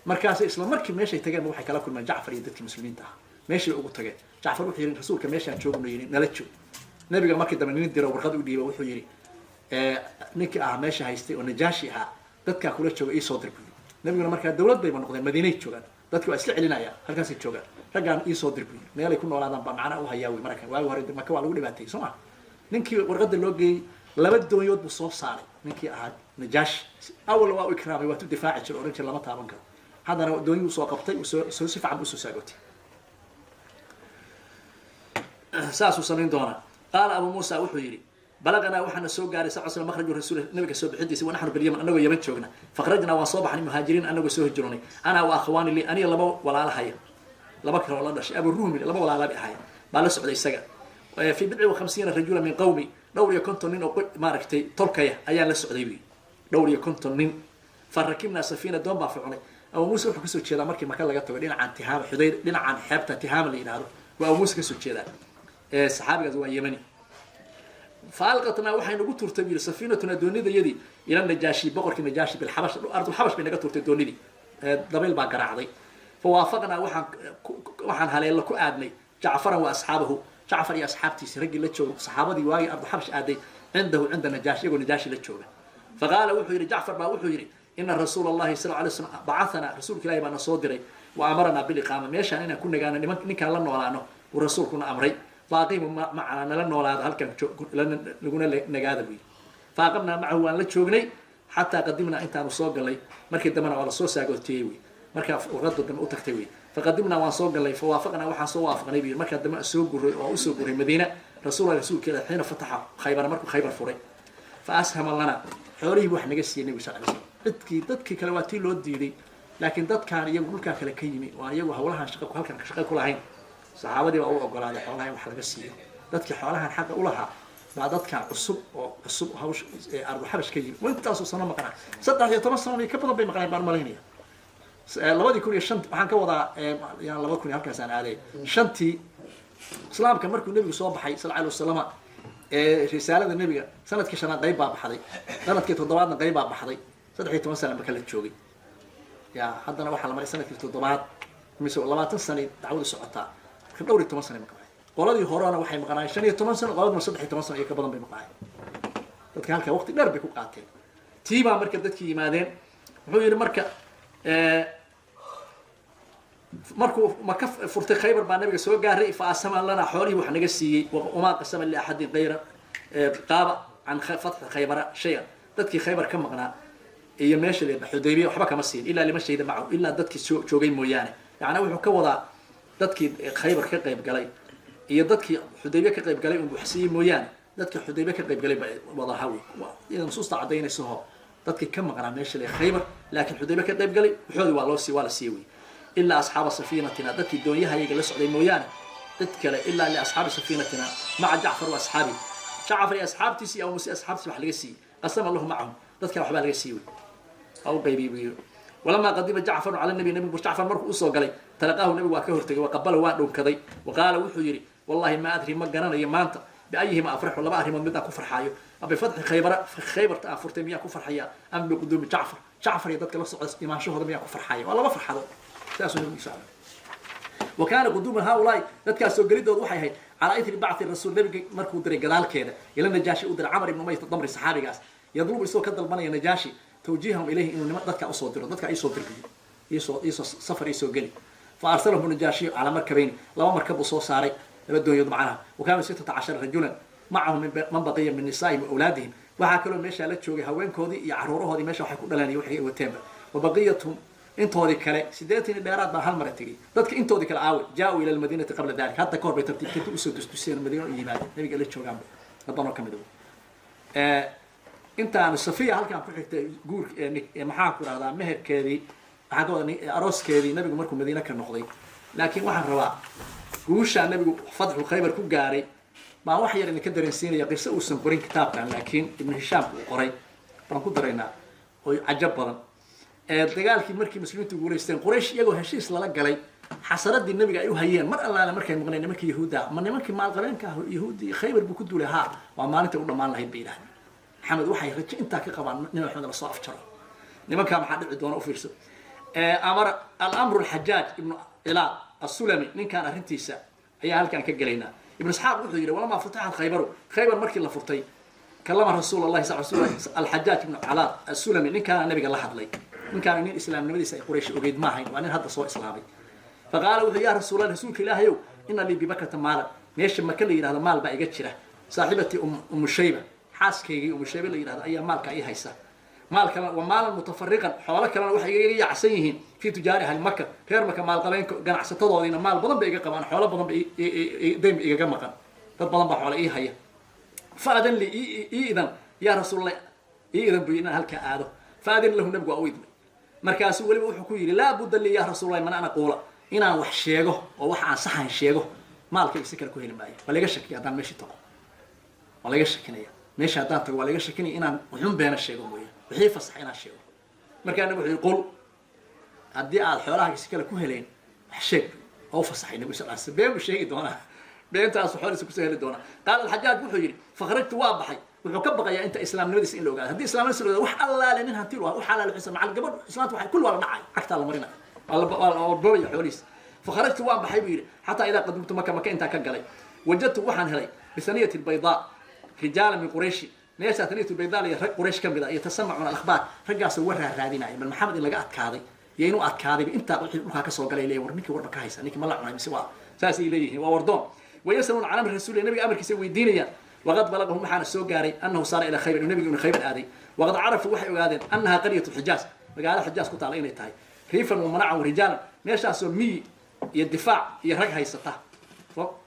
Markaasay isla markii meeshay tageen waxay kala kulmeen Jacfar iyo dadkii muslimiinta ahaa, meeshay ugu tageen. Jacfar wuxuu yidhi, rasuulka meeshaan joogno yidhi, nala joog. Nabiga markii dambe nin diro warqad u dhiiba, wuxuu yidhi ninkii ahaa meesha haystay oo Najaashi ahaa, dadkaa kula jooga iisoo dir buu yidhi. Nabiguna markaa dawlad bayba noqdeen, Madiinay joogaan, dadki waa isla celinayaan, halkaasay joogaan, raggaan iisoo dir buu yidhi, meelay ku noolaadaan baa macnaa u hayaa wey. Markan waagi hore Maka waa lagu dhibaateeyey, soo ma? Ninkii warqadda loo geeyey laba doonyood buu soo saaray ninkii ahaa Najaashi. Awal waa u ikraamay, waa tu difaaci jira, ohan jira lama taaban karo. Haddana doonyuu soo qabtay, soo si fiican buu usoo saagootay, saasuu samayn doonaa. Qaala Abu Muusa wuxuu yidhi, balaqanaa, waxaana soo gaaray sal sl makhraju rasuul, nabiga soo bixidiisa, wa naxnu bilyaman, anagoo Yaman joogna. Fakhrajnaa, waan soo baxnay, muhaajiriin, anagoo soo hijroonay, ana wa akhwaani li, aniga laba walaalahaya, laba kale oo la dhashay, Abu Ruhmi, laba walaala bay ahaayeen, baa la socday isaga. Fi 50 rajula min qawmi, dhowr iyo konton nin oo maaragtay tolkaya ayaan la socday buyi, dhowr iyo konton nin. Fa rakibnaa safiina, doon baa fucnay. Abu Muusa wuxuu kasoo jeedaa markii Maka laga tago dhinacan Tihaama, Xudayd, dhinacan xeebta Tihaama la yidhaahdo waa Abu Muusa kasoo jeedaa. Saxaabigaas waa Yemani. Fa alqatnaa, waxay nagu tuurtay buu yidhi, safiinatuna, doonidayadii, ila Najaashi, boqorkii Najaashi, bilxabash, ardulxabash bay naga tuurtay doonidii, dabayl baa garaacday. Fa waafaqnaa, waxaan haleello ku aadnay Jacfaran wa asxaabahu, Jacfar iyo asxaabtiisi, raggii la jooga, saxaabadii waagii ardulxabash aaday, cindahu, cinda Najaashi, iyagoo Najaashi la jooga. Fa qaala wuxuu yidhi, Jacfar baa wuxuu yidhi, ina rasuula allahi sal alay slam bacahanaa, rasuulka ilahi baa na soo diray, wa amaranaa biliqaama, meeshaan inaan ku nagaano, niman ninkaan la noolaano uu rasuulkuna amray. Faaqimu macanaa, nala noolaada halkan laguna nagaada buu yidhi. Faaqamnaa macahu, waan la joognay, xataa qadimnaa, intaanu soo galay. Markii dambena waa lasoo saagootiyey wey, markaa warqada dambe u tagtay wey. Faqadimnaa, waan soo galnay. Fawaafaqnaa, waxaan soo waafaqnay buu yidhi, markaa dambe soo guray oo usoo guray Madiina, rasuula, rasuulkeeda, xiina fataxa Khaybara, markuu Khaybar furay. Fa ashama lana, xoolihii wax naga siiyey nebigu sal lay slam. Cidkii dadkii kale waa tii loo diiday, laakiin dadkaan iyagu dhulkaa kale ka yimi oo aan iyagu hawlahan shaqa halkan shaqa ku lahayn, saxaabadii baa u ogolaaday xoolaha in wax laga siiyo. Dadkii xoolahan xaqa ulahaa baa dadkan cusub oo cusub hawsh arduxabash ka yimi, intaasoo sano maqnaa, 13 sano iyo ka badan bay maqneen baan umalaynaya. 2005, waxaan ka wadaa yan 2000 halkaasaan aaday, shantii islaamka markuu nebigu soo baxay sal alay wasalama, risaalada nebiga sanadkii shanaad qayb baa baxday, sanadkii toddobaadna qayb baa baxday, 13 sana maka la joogay. Ya haddana waxaa la maray sanadkii toddobaad, mise 20 sanay dacwadu socotaa, marka dhowr iyo toban sanay maqnaay. Qoladii horena waxay maqnaayeen 15 sano, qoladuna 13 sano iyo ka badan bay maqnaayeen. Dadka halkaa waqti dheer bay ku qaateen. Tii baa marka dadkii yimaadeen. Wuxuu yidhi marka, Markuu Maka furtay Khaybar baa nabiga soo gaaray. Fa asama lanaa, xoolihii wax naga siiyey. Wamaa qasama liaxadin kayra qaaba can fatxi Khaybara shay-an. Dadkii Khaybar ka maqnaa iyo meesha Xudaybiya waxba kama siin, ilaa lima shahida macahu, ilaa dadkii soo joogay mooyaane. Yacnaa wuxuu ka wadaa dadkii Khaybar ka qayb galay iyo dadkii Xudaybiya ka qayb galay un wax siiyey mooyaane. Dadkii Xudaybiya ka qayb galay ba wadaha wey, iyada nusuusta caddaynaysaho dadkii ka maqnaa meesha le Khaybar laakiin Xudaybiya ka qayb galay, waxoodii waa loo sii, waa la siiyey wey. Ilaa asxaaba safiinatina, dadkii doonyahayaga la socday mooyaane dad kale. Ilaa liasxaabi safiinatina maca Jacfar wa asxaabi, Jacfar iyo asxaabtiisi iyo Abu Muuse asxaabtiisi wax laga siiyey. Qasama lahu macahum, dad kale waxbaa laga siiyey wey, waa u qaybiyey buu yidhi. Walamaa qadima Jacfaru cala nabi, nabigu Jacfar markuu usoo galay, talaqaahu, nabigu waa ka hortegay, waqabala, waa dhunkaday. Wa qaala, wuxuu yidhi: "Wallahi ma adri, ma garanayo maanta, biayihima afraxu, laba arrimood midaan ku farxaayo. Bifatxi Khaybara, Khaybarta aan furtay miyaan ku farxayaa, am biquduumi Jacfar, Jacfar iyo dadka la socda imaanshahooda miyaan ku farxaaya? Waa laba farxadood." Saasuu nabigu socda. Wa kaana quduuma haaulaai, dadkaas soo gelidooda waxay ahayd calaa ithri bacthi rasuul, nabiga markuu diray gadaalkeeda, ila Najaashi u diray Camar ibnu Umayt Damri, saxaabigaas, yadlubu, isagoo ka dalbanaya Najaashi, tawjiihahum ilayhi, inuu nima dadka usoo diro, dadka iisoo dirbiyo, iisoo safar, iisoo geli. Fa arsalahu Najaashiyu calaa markabayni, laba markab buu soo saaray, laba doonyood macnaha. Wa kaanuu 16 rajulan, macahum man baqiya min nisaa'ihim wa awlaadihim. Waxaa kaloo meeshaa la joogay haweenkoodii iyo caruurahoodii, meesha waxay ku dhaleen iyo waxay wateenba. Wa baqiyatuhum, intoodii kale, 80 iyo dheeraad baa hal mara tegey. Dadka intoodii kale aawe? Jaa-uu ila almadiinati qabla dalik, hadda kahor bay tartiib tartiib usoo dusduseen, madiina u yimaadeen, nabiga la joogaanba dad badanoo ka mid ah. Intaanu Safiya halkaan ku xigtay guur, maxaan ku rahdaa, meherkeedii, waxaan ka wada arooskeedii nabigu markuu Madiine ka noqday. Laakiin waxaan rabaa guushaa nabigu fatxu Khaybar ku gaaray baan wax yar idinka dareensiinaya. Qiso uusan qorin kitaabkan laakiin Ibnu Hishaamka uu qoray baan ku daraynaa oo cajab badan. Dagaalkii markii muslimiintu guulaysteen, Quraysh iyagoo heshiis lala galay, xasaradii nabiga ay u hayeen mar allaale markay maqleen nimankii Yahuudda, ma nimankii maalqabeenka ah Yahuudi Khaybar buu ku duulay, haa, waa maalintai u dhammaan lahayd bay yidhahdeen. Maxamed waxay rajo intaa ka qabaan nabi Maxamed lasoo afjaro. Nimankaa maxaa dhici doona u fiirso. Amara alamru Alxajaaj ibnu Cilaad Assulami, ninkaan arrintiisa ayaa halkaan ka gelaynaa. Ibnu Isxaaq wuxuu yidhi: walamaa futixat Khaybaru, Khaybar markii la furtay, kalama rasuul allahi sal sl Alxajaaj ibnu Calaad Assulami. Ninkaana nabiga la hadlay. Ninkaana nin islaamnimadiisa ay Quraysh ogeyd ma ahayn, waa nin hadda soo islaamay. Faqaala, wuxuu: "Yaa rasuulallah, rasuulka Ilaahayow, ina lii bibakata maalan, meesha Maka la yidhahdo maal baa iga jira. Saaxibatii Umu Shayba, xaaskaygii Umu Shayba la yidhahdo ayaa maalka ii haysa. Maal kalena wa maalan mutafariqan, xoolo kalena waxay igaga yaacsan yihiin fii tujaari ahli Maka, reer Maka maalqabeenka ganacsatadoodiina maal badan bay iga qabaan, xoolo badan ba dayn igaga maqan, dad badan baa xoolo ii haya. Faadan li, ii idan, yaa rasuulallah, ii idan buy inaan halkaa aado." Faadin lahu, nabigu waa u idmay. Markaasuu weliba wuxuu ku yidhi: "Laa budda lii, yaa rasuulallah, man an aquula, inaan wax sheego oo wax aan saxan sheego, maalkayga si kale ku heli maayo. Waa laga shakiya haddaan meeshii tago, waa laga shakinaya meesha haddaan tago, waa laga shakinaya inaan wuxun beena sheego mooye, wixii fasax inaan sheego." Markaa nabi wuxuu yidhi: "Qul, haddii aad xoolahaaga si kale ku helayn wax sheeg." Oo u fasaxay nabi sal sl. Been buu sheegi doonaa, beentaasu xoolihiisa kusoo heli doonaa. Qaala Alxajaaj, wuxuu yidhi: "Fakhrajtu, waa baxay." Wuxuu ka baqayaa inta islaamnimadiisa in la ogaado. Haddii islaamnimadiisa la ogaado, wax allaale nin hanti wax allaale xisa macal gabadh islaanta waxay kulli waa la dhacay, cagtaa la marinaya, waa la boobaya xoolihiisa. "Fakharajtu, waan baxay," buu yidhi. "Xataa idaa qadimtu Maka, Maka intaan ka galay, wajadtu, waxaan helay, bisaniyati albaydaa rijaala min Qurayshi, meeshaa Saniyat albaydaa la rag Quraysh ka mid ah, yatasamacuuna alakhbaar, raggaasoo war raaraadinaya, bal Maxamed in laga adkaaday iyo inuu adkaadayba. Intaa wixii dhulkaa kasoo galay leeyahay, war ninkii warba ka haysa, ninkii ma la cunay mise waa saasay leeyihiin, waa wardoon. Wayasaluuna can amri rasuuli, nabiga amarkiisa weydiinayaan. Waqad balagahum, waxaana soo gaaray, annahu saara ilaa Khaybar, inuu nabigu inuu Khaybar aaday. Waqad carafuu, waxay ogaadeen, annahaa qaryatu Xijaaz, magaalada Xijaaz ku taala inay tahay, riifan wa manacan wa rijaalan, meeshaasoo miyi iyo difaac iyo rag haysata.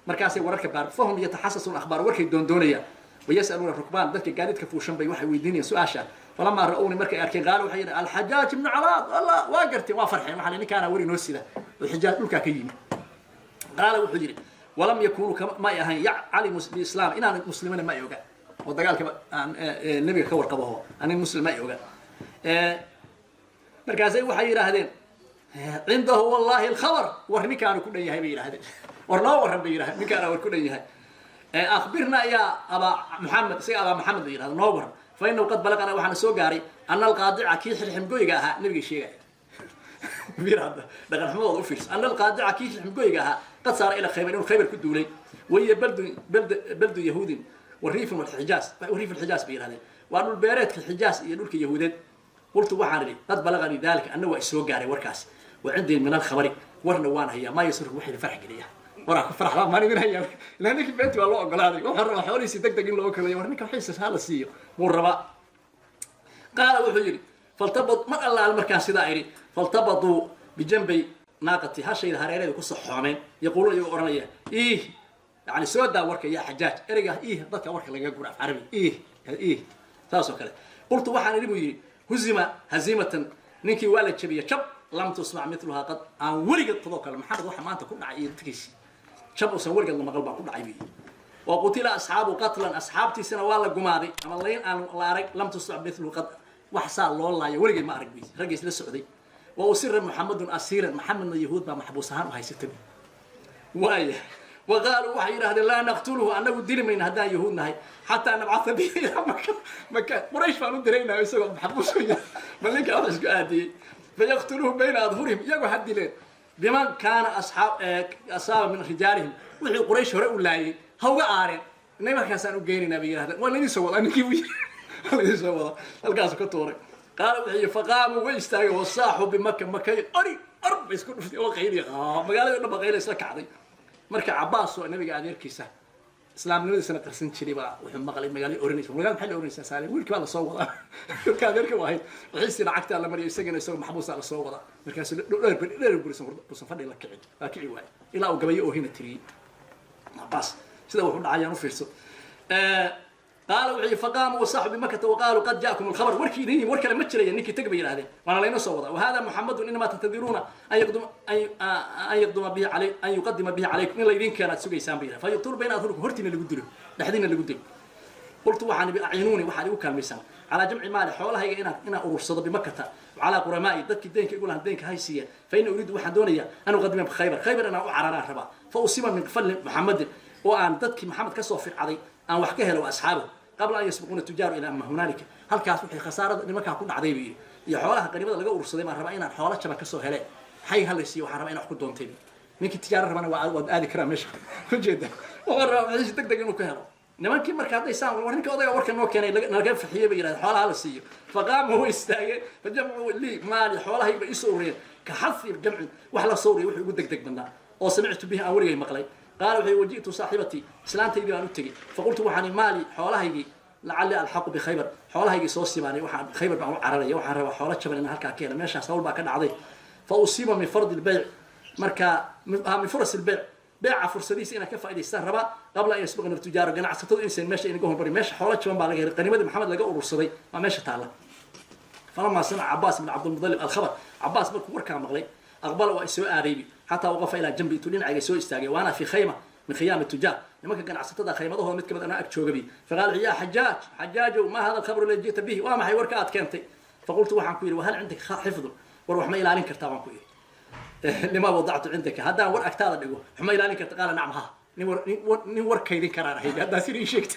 Markaasay wararka baar, fahum yataxasasuuna akhbaar, warkay doondoonayaan. Wayasaluuna rukbaan, dadka gaadiidka fuushan bay waxay weydiinayaan su-aasha. Falamaa ra-owni, markay arkeen, qaalo, waxay yidhi: 'Alxajaaj ibnu Calaad, Allah, waa garteen, waa farxeen. Waxaa ninkaana weri noo sida oo Xijaaj dhulkaa ka yimi." Qaala, wuxuu yidhi: walam yakunuu, may ahayn, calimu biislaam, inaan muslimina ma ay oga, oo dagaalkaba aan nebiga ka warqabaho anin muslim ma ay oga. Markaasay waxay yidhaahdeen: 'Cindahu wallahi alkhabar, war ninkaanu ku dhan yahay,' bay yidhahdeen. 'War noo warran,' bay yidhahdeen, 'ninkaana war ku dhan yahay. Akhbirna yaa Abaa Maxamed.' Isaga Abaa Maxamed la yidhahdo, 'Noo warran. Fa inahu qad balaqana, waxaana soo gaaray, ana alqaadica, kii xilximgoyga ahaa,' nabiga sheegaya, bir hadda dhaqan xumadooda u fiirso, 'ana alqaadica, kii xilximgoyga ahaa, qad saara ila Khaybar, inuu Khaybar ku duulay, wahiya baldu bald baldu yahuudin wa riifin walxijaaz, wariif alxijaaz,' bay yidhahdeen, waa dhul beereedka Xijaaz iyo dhulka Yahuudeed. Qultu, waxaan idhi: qad balaganii dalika, anna waa isoo gaaray warkaas, wa cindii min alkhabari." Warna waan hayaa, maa yasruku, waxayna farax geliya, waraa ku faraxdaa maan idin hayaa. Ilaa ninkii beentii waa loo ogolaaday, wuxuu rabaa xoolihiisi deg deg in loo kalayo. War ninka waxiisa ha la siiyo buu rabaa. Qaala wuxuu yidhi, faltabad mar allaal markaan sidaa idhi, faltabaduu bijanbay naaqati, hashayda hareereeda kusoo xoomeen, yaquuluuna, iyagoo odhanaya, iih, yani soo daa warka yaa Xajaaj. Ereyga iih dadka warka lagaga gura af Carabi, iih iih saas oo kale. Qultu waxaan idhi buu yidhi, huzima haziimatan, ninkii waa la jabiyey jab, lam tusmac miluhaa qad, aan weligeed tadoo kale. Maxamed waxa maanta ku dhacay iyo dadkiisii jab uusan weligeed la maqal baa ku dhacay buu yidhi. Wa qutila asxaabu qatlan, asxaabtiisana waa la gumaaday ama layn aan la arag, lam tusmac miluhu qad, wax saa loo laayo weligeed ma arag buu yidhi raggiis la socday. Wa usira Muxamedun asiiran, Maxamedna Yahuud baa maxbuus ahaan u haysatay. Waaya, wa qaaluu, waxay yidhahdeen, laa naqtuluhu, annagu dili mayna haddaan Yahuud nahay, xataa nabcatha bihi ilaa Maka. Maka Quraysh baan u diraynaa isagoo maxbuus u yahay, bal ninka wax isku aadiyey, fayaqtuluhu bayna adhurihim, iyagoo ha dileen, biman kaana asxaab asaaba min rijaalihim, wixii Quraysh hore u laayay ha uga aareen, inay markaasaan u geynaynaa bay yidhahdeen. Waa laydin soo wadaa ninkii buu yidhi, waa laydin soo wadaa, halkaasu ka tuuray. Qaala wuxuu yidhi, faqaamuu, way istaageen, wasaaxuu bimaka, Makay ori or bay isku dhuftay oo qayli, magaalada dhan ba qayla isla kacday. Marka Cabaas oo nabiga adeerkiisa islaamnimadiisana qarsan jiray baa wuxuu maqlay magaalada oranaysa. Magaalada maxay la oranaysaa? Saalim wiilkii baa lasoo wadaa, wiilka adeerka u ahayd wixiisii lacagtaa la mariyo, isagana isagoo maxbuusaa lasoo wadaa. Markaasuu dheer dheer burisan buusan fadhi la kicin, waa kici waaye ilaa uu gabayo oohina tiriyey Cabaas sida wuxuu dhacayaan u fiirso. Qaala wuxuu yidhi, faqaamuu wasaaxu bimakata waqaaluu qad jaakum alkhabar, warkii idin yimi, war kale ma jiraya, ninkii teg bay yidhahdeen, waana layna soo wadaa. Wahada Muxamadun inamaa tantadiruuna an yaqduma an yaqduma bihi alay an yuqadima bihi calaykum, in laydin keeno aad sugaysaan bay yidhahdeen, fayuqtulu bayna adhurikum, hortiina lagu dilo, dhexdiina lagu dilo. Qultu waxaan ibi, aciinuuni, waxaad igu kaalmaysaan, calaa jamci maali, xoolahayga inaan urursado, bimakata calaa quramaa'i, dadkii deynka igu lahan deynka haysiiya, fa ina uriidu, waxaan doonayaa, an uqadima Khaybar, Khaybar inaan u cararaan rabaa, fa usiba min fadli Muxamadin, oo aan dadkii Maxamed kasoo fircaday aan wax ka helo, asxaabahu, qabla an yasbiquuna tujaaru ilaa ma hunaalika, halkaas wixii khasaarada nimankaa ku dhacday buu yidhi, iyo xoolaha qaniimada laga urursaday baan rabaa inaan xoolo jaban kasoo hele, maxay halaysiiyo, waxaan rabaa inaan wax ku doontay. Ninkii tijaaro rabana waa waad aadi karaa meesha ujeeda, wuxuu rabaa wixiisi deg deg inuu ka helo. Nimankii marka hadday saan, war ninka odayga warka noo keenay naga fixiyey bay yidhahdeen, xoolaha la siiyo. Faqaamu, way istaageen, fajamcuu lii maali, xoolahayga bay isoo ururiyeen, ka xafi jamcin, wax la soo ururiyay wuxuu ugu deg deg badnaa oo samictu bihi, aan weligay maqlay. Qaala wuxuu, waji'tu saaxibatii, islaantaydii baan u tegey, faqultu waxaan maali, xoolahaygii, lacalli alxaqu bikhaybar, xoolahaygii soo sibaanay, waxaan Khaybar baan u cararaya, waxaan rabaa xoolo jaban inaan halkaa ka helo, meeshaas hawl baa ka dhacday, fa usiiba min fardi lbayc, marka min furas lbayc, beeca fursadihiisa inaan ka faa'idaystaan rabaa, qabla an yasbiqna tujaaro, ganacsatadu inaysan meesha inaga hormarin, meesha xoolo jaban baa laga helay, qanimadii Maxamed laga urursaday waa meesha taalla. Falamaa samica Cabaas ibn Cabdilmudalib alkhabar, Cabaas markuu warkaa maqlay, aqbala, waa isoo aadaybi, xataa waqafa ilaa jambi, intuu dhinacayga soo istaagay, waana fi khayma min khiyaami tujaar, nimanka ganacsatada khaymadahooda mid kamid anaa ag joogabi. Faqaala, yaa Xajaaj, Xajaajow, maa hada alkhabru alladhi ji'ta bihi? Waa maxay warka aad keentay? Faqultu waxaan ku yidhi, wahal cindaka xifdun? War wax ma ilaalin kartaa baan ku yidhi, lima wadactu cindaka, haddaan war agtaada dhigo wax ma ilaalin karta? Qaala nacam, ha, nin war kaydin karaan ahay haddaa sida ii sheegta.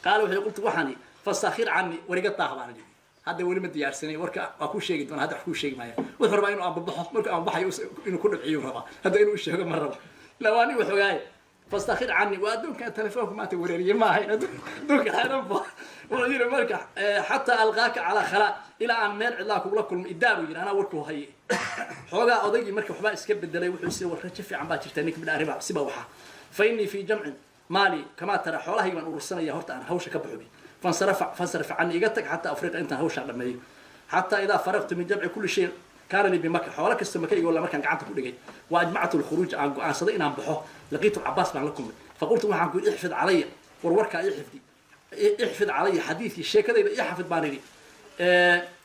Qaala wuxuu, qultu waxaan, fastakhir cani, war iga daah baan idhi, hadda weli ma diyaarsanay warka, waa kuu sheegi doona, hadda wax kuu sheegi maaya. Wuxuu rabaa inuu ambabaxo, markuu ambabaxayo inuu ku dhibciyu rabaa, hadda inuu sheego ma rabo, ila waa nin wax ogaaye. Fastakhir cani, waa adduunkan telefoonka maanta wareeriye ma ahayn, adduunka xeeranba. Wuxuu yidhi marka, xataa alqaaka calaa khalaa, ilaa aan meel cidlaa kugula kulmo idaa buu yidhi, anaa warkuu haye. Xoogaa odaygii marka waxbaa iska bedelay, wuxuu isii, war rajo fiican baa jirta ninka midha arriba siba waxa, fa innii fii jamcin maali kamaa tara, xoolahayga baan urursanaya, horta aan hawsha ka baxo. Fansarafa, fansarafa cani, iga tag, xataa afriqa, intaan hawshaa dhameeyo. Xataa idaa faraqtu min jamci kulli shay kaana lii bimaka, xoolo kasta Maka igoo markaan gacanta ku dhigay, wa ajmactu lkhuruuj, aan go'aansaday inaan baxo, laqiitu Cabaas baan la kulmay. Faqultu waxaan ku yidhi, ixfid calaya, war warkaa ii xifdi, ixfid calaya xadiidkii, sheekadayda ii xafid baan idhi,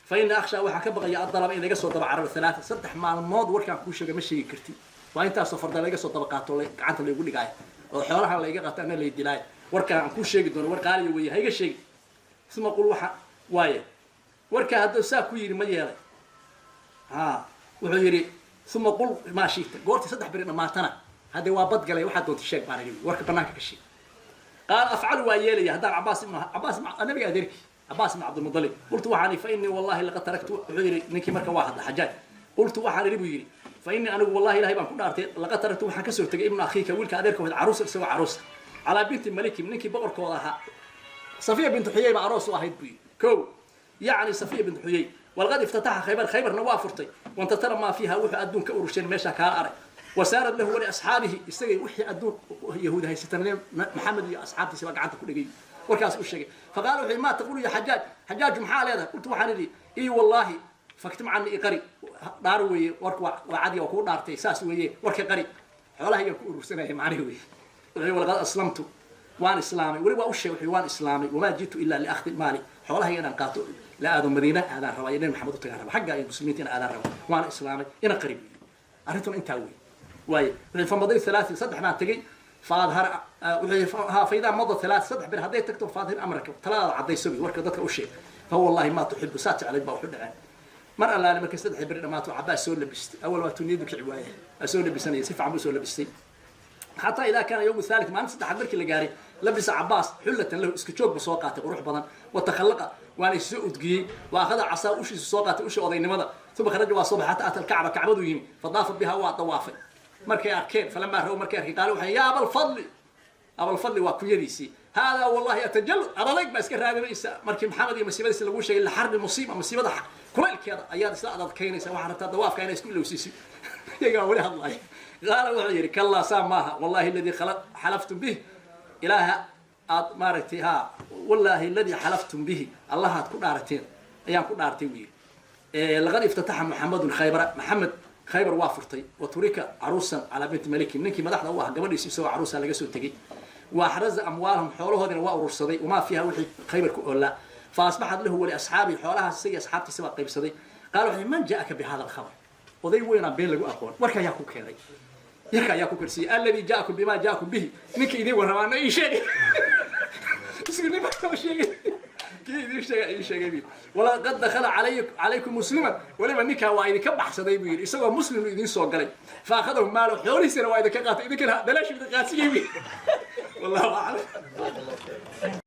fa ina akhshaa, waxaan ka baqaya, addalaba, in laga soo daba cararo halaata, 3 maalmood warkaan kuu sheega ma sheegi karti, waa intaasoo farda laga soo daba qaato, gacanta laygu dhigaayo oo xoolahan layga qaato ana lay dilaayo, warkaan aan kuu sheegi doono war qaaliya weeye, ha iga sheegi. Uma qul waxa waaye warkaa hadduu saa ku yidhi ma yeelay. Ha, wuxuu yidhi, uma qul maa shi'ta, goortii 3 beri dhammaatana haddee waa badgalay, waxaad doonta sheeg baan idhi, warka banaanka ka sheeg. Qaala afcalu, waa yeelaya haddaan Cabaas ibnu Cabaas, nabiga adeerkii Cabaas ibn Cabdilmudalib. Qultu waxaan fa innii wallahi laqad taraktu, wuxuu yidhi ninkii marka waa hadla Xajaaj, qultu waxaan idhi buu yidhi, fa innii anigu wallahi, Ilahay baan ku dhaartay, laqad taraktu, waxaan kasoo tegay, ibnu akhiika, wiilka adeerka wayd, caruus, isagoo caruusa, calaa binti malikim, ninkii boqorkooda ahaa, Safiya bintu Xuyey baa aroos u ahayd buu yidhi. Ko yacni Safiya bintu Xuyey Walqad iftataxa Khaybar, Khaybarna waa furtay. Wantatara maa fiiha, wuxuu adduun ka ururshay meesha kaala arag. Wasaarad lahu waliasxaabihi, isagay wixii adduun yahuud haysatan Maxamed iyo asxaabtiisa baa gacanta ku dhegay. Warkaas u sheegay. Faqaala wuxuu: "Maa taqulu ya Xajaaj? Xajaaju, maxaa leedahay?" Qultu, waxaan idhi: "Ii wallaahi, faktim cani, iqari." Dhaar weeye warku, waa cadiya, waa kuu dhaartay, saas weeye warka qari, xoolahaygaan ku urursanaya macnihi weeye. Wuxuu: "Walaqad aslamtu," waan islaamay. Weli waa u sheegay. Wuxuu: "Waan islaamay, wamaa jitu ilaa liakhdi maali, xoolahayga inaan qaato la aado Madiina aadaan rabaa iyo Nabi Maxamed u tagaan raba xagga iyo muslimiinta ina aadaan raba, waana islaamay, ina qari." Weeye arrintuna intaa wey waaye. Wuxuu: "Famaday thalaati, saddex baan tegey. Faadhar," wuxuu ha faidaa mada thalaat, saddex bir hadday tagto, "faadhir amraka," taladaada caddayso bi, warka dadka u sheeg. "Fa wallahi maa tuxibu," saa jeclayd baa wuxu dhaceen. Mar allaale markay saddex beri dhamaato, Cabaas soo labistay. Awal waa tuniyadu kici waaye, waa soo labisanaya, si fiican buu soo labistay. Xataa idaa kaana yawmu thalith, maalin saddexaad markii la gaaray, labisa Cabaas xullatan lahu, isku joog ba soo qaatay qurux badan. Wa takhallaqa, waana is soo udgiyey. Wa akhada casaa, ushiisu soo qaatay, ushii odaynimada. Uma kharaja, waa soo baxay, xataa ata alkacba, kacbaduu yimi. Fadaafa biha, waa dawaafay. Markay arkeen, falamaa raw, markay arkeen, qaale waxay: "Yaa Abalfadli." Abalfadli waa kunyadiisii. "Haadaa wallahi atajallud," adadayg baa iska raadinaysa. Markii Maxamed iyo masiibadiisa lagu sheegay, laxarbi musiiba, masiibada kulaylkeeda ayaad isla adadkaynaysa. Waxaa rabtaa dawaafka inaa isku ilowsiisid. Iyagaa weli hadlaya. Qaala, wuxuu yidhi: "Kallaa, saa maaha. Wallahi aladii xalaftum bih," ilaaha aad maaragtay ha, "wallaahi aladii xalaftum bihi," allahaad ku dhaarateen ayaan ku dhaartay, buu yidhi. "Laqad iftataxa Muxamedun Khaybara," Maxamed Khaybar waa furtay. "Wa turika caruusan calaa binti malikin," ninkii madaxda u ah gabadhiisa isagoo caruusa laga soo tegey. "Wa axraza amwaalahum," xoolahoodina waa urursaday. "Wamaa fiiha," wixii Khaybar ku oolaa. "Fa asbaxat lahu waliasxaabihi," xoolahaas isagii asxaabtiisa baa qaybsaday. Qaala, wuxuu: "Man jaaka bi hada alkhabar?" Oday weynaan been lagu aqoon. Warka ayaa ku keenay? Yarka ayaa ku karsiiyey? "Alladii jaakum bimaa jaakum bihi," ninka idiin warramaana ii sheegay. Isku nin baa sheegay, kii idiin sheegay ii sheegay buu. "Walaqad dakhala calaykum musliman," weliba ninkaa waa idinka baxsaday buu yidhi, isagoo muslim idiin soo galay. "Fa akhadahu maalo," xoolihiisana waa idinka qaatay, idinkana dalaashu idin qaadsigay buu yidhi. Wallahu aclam.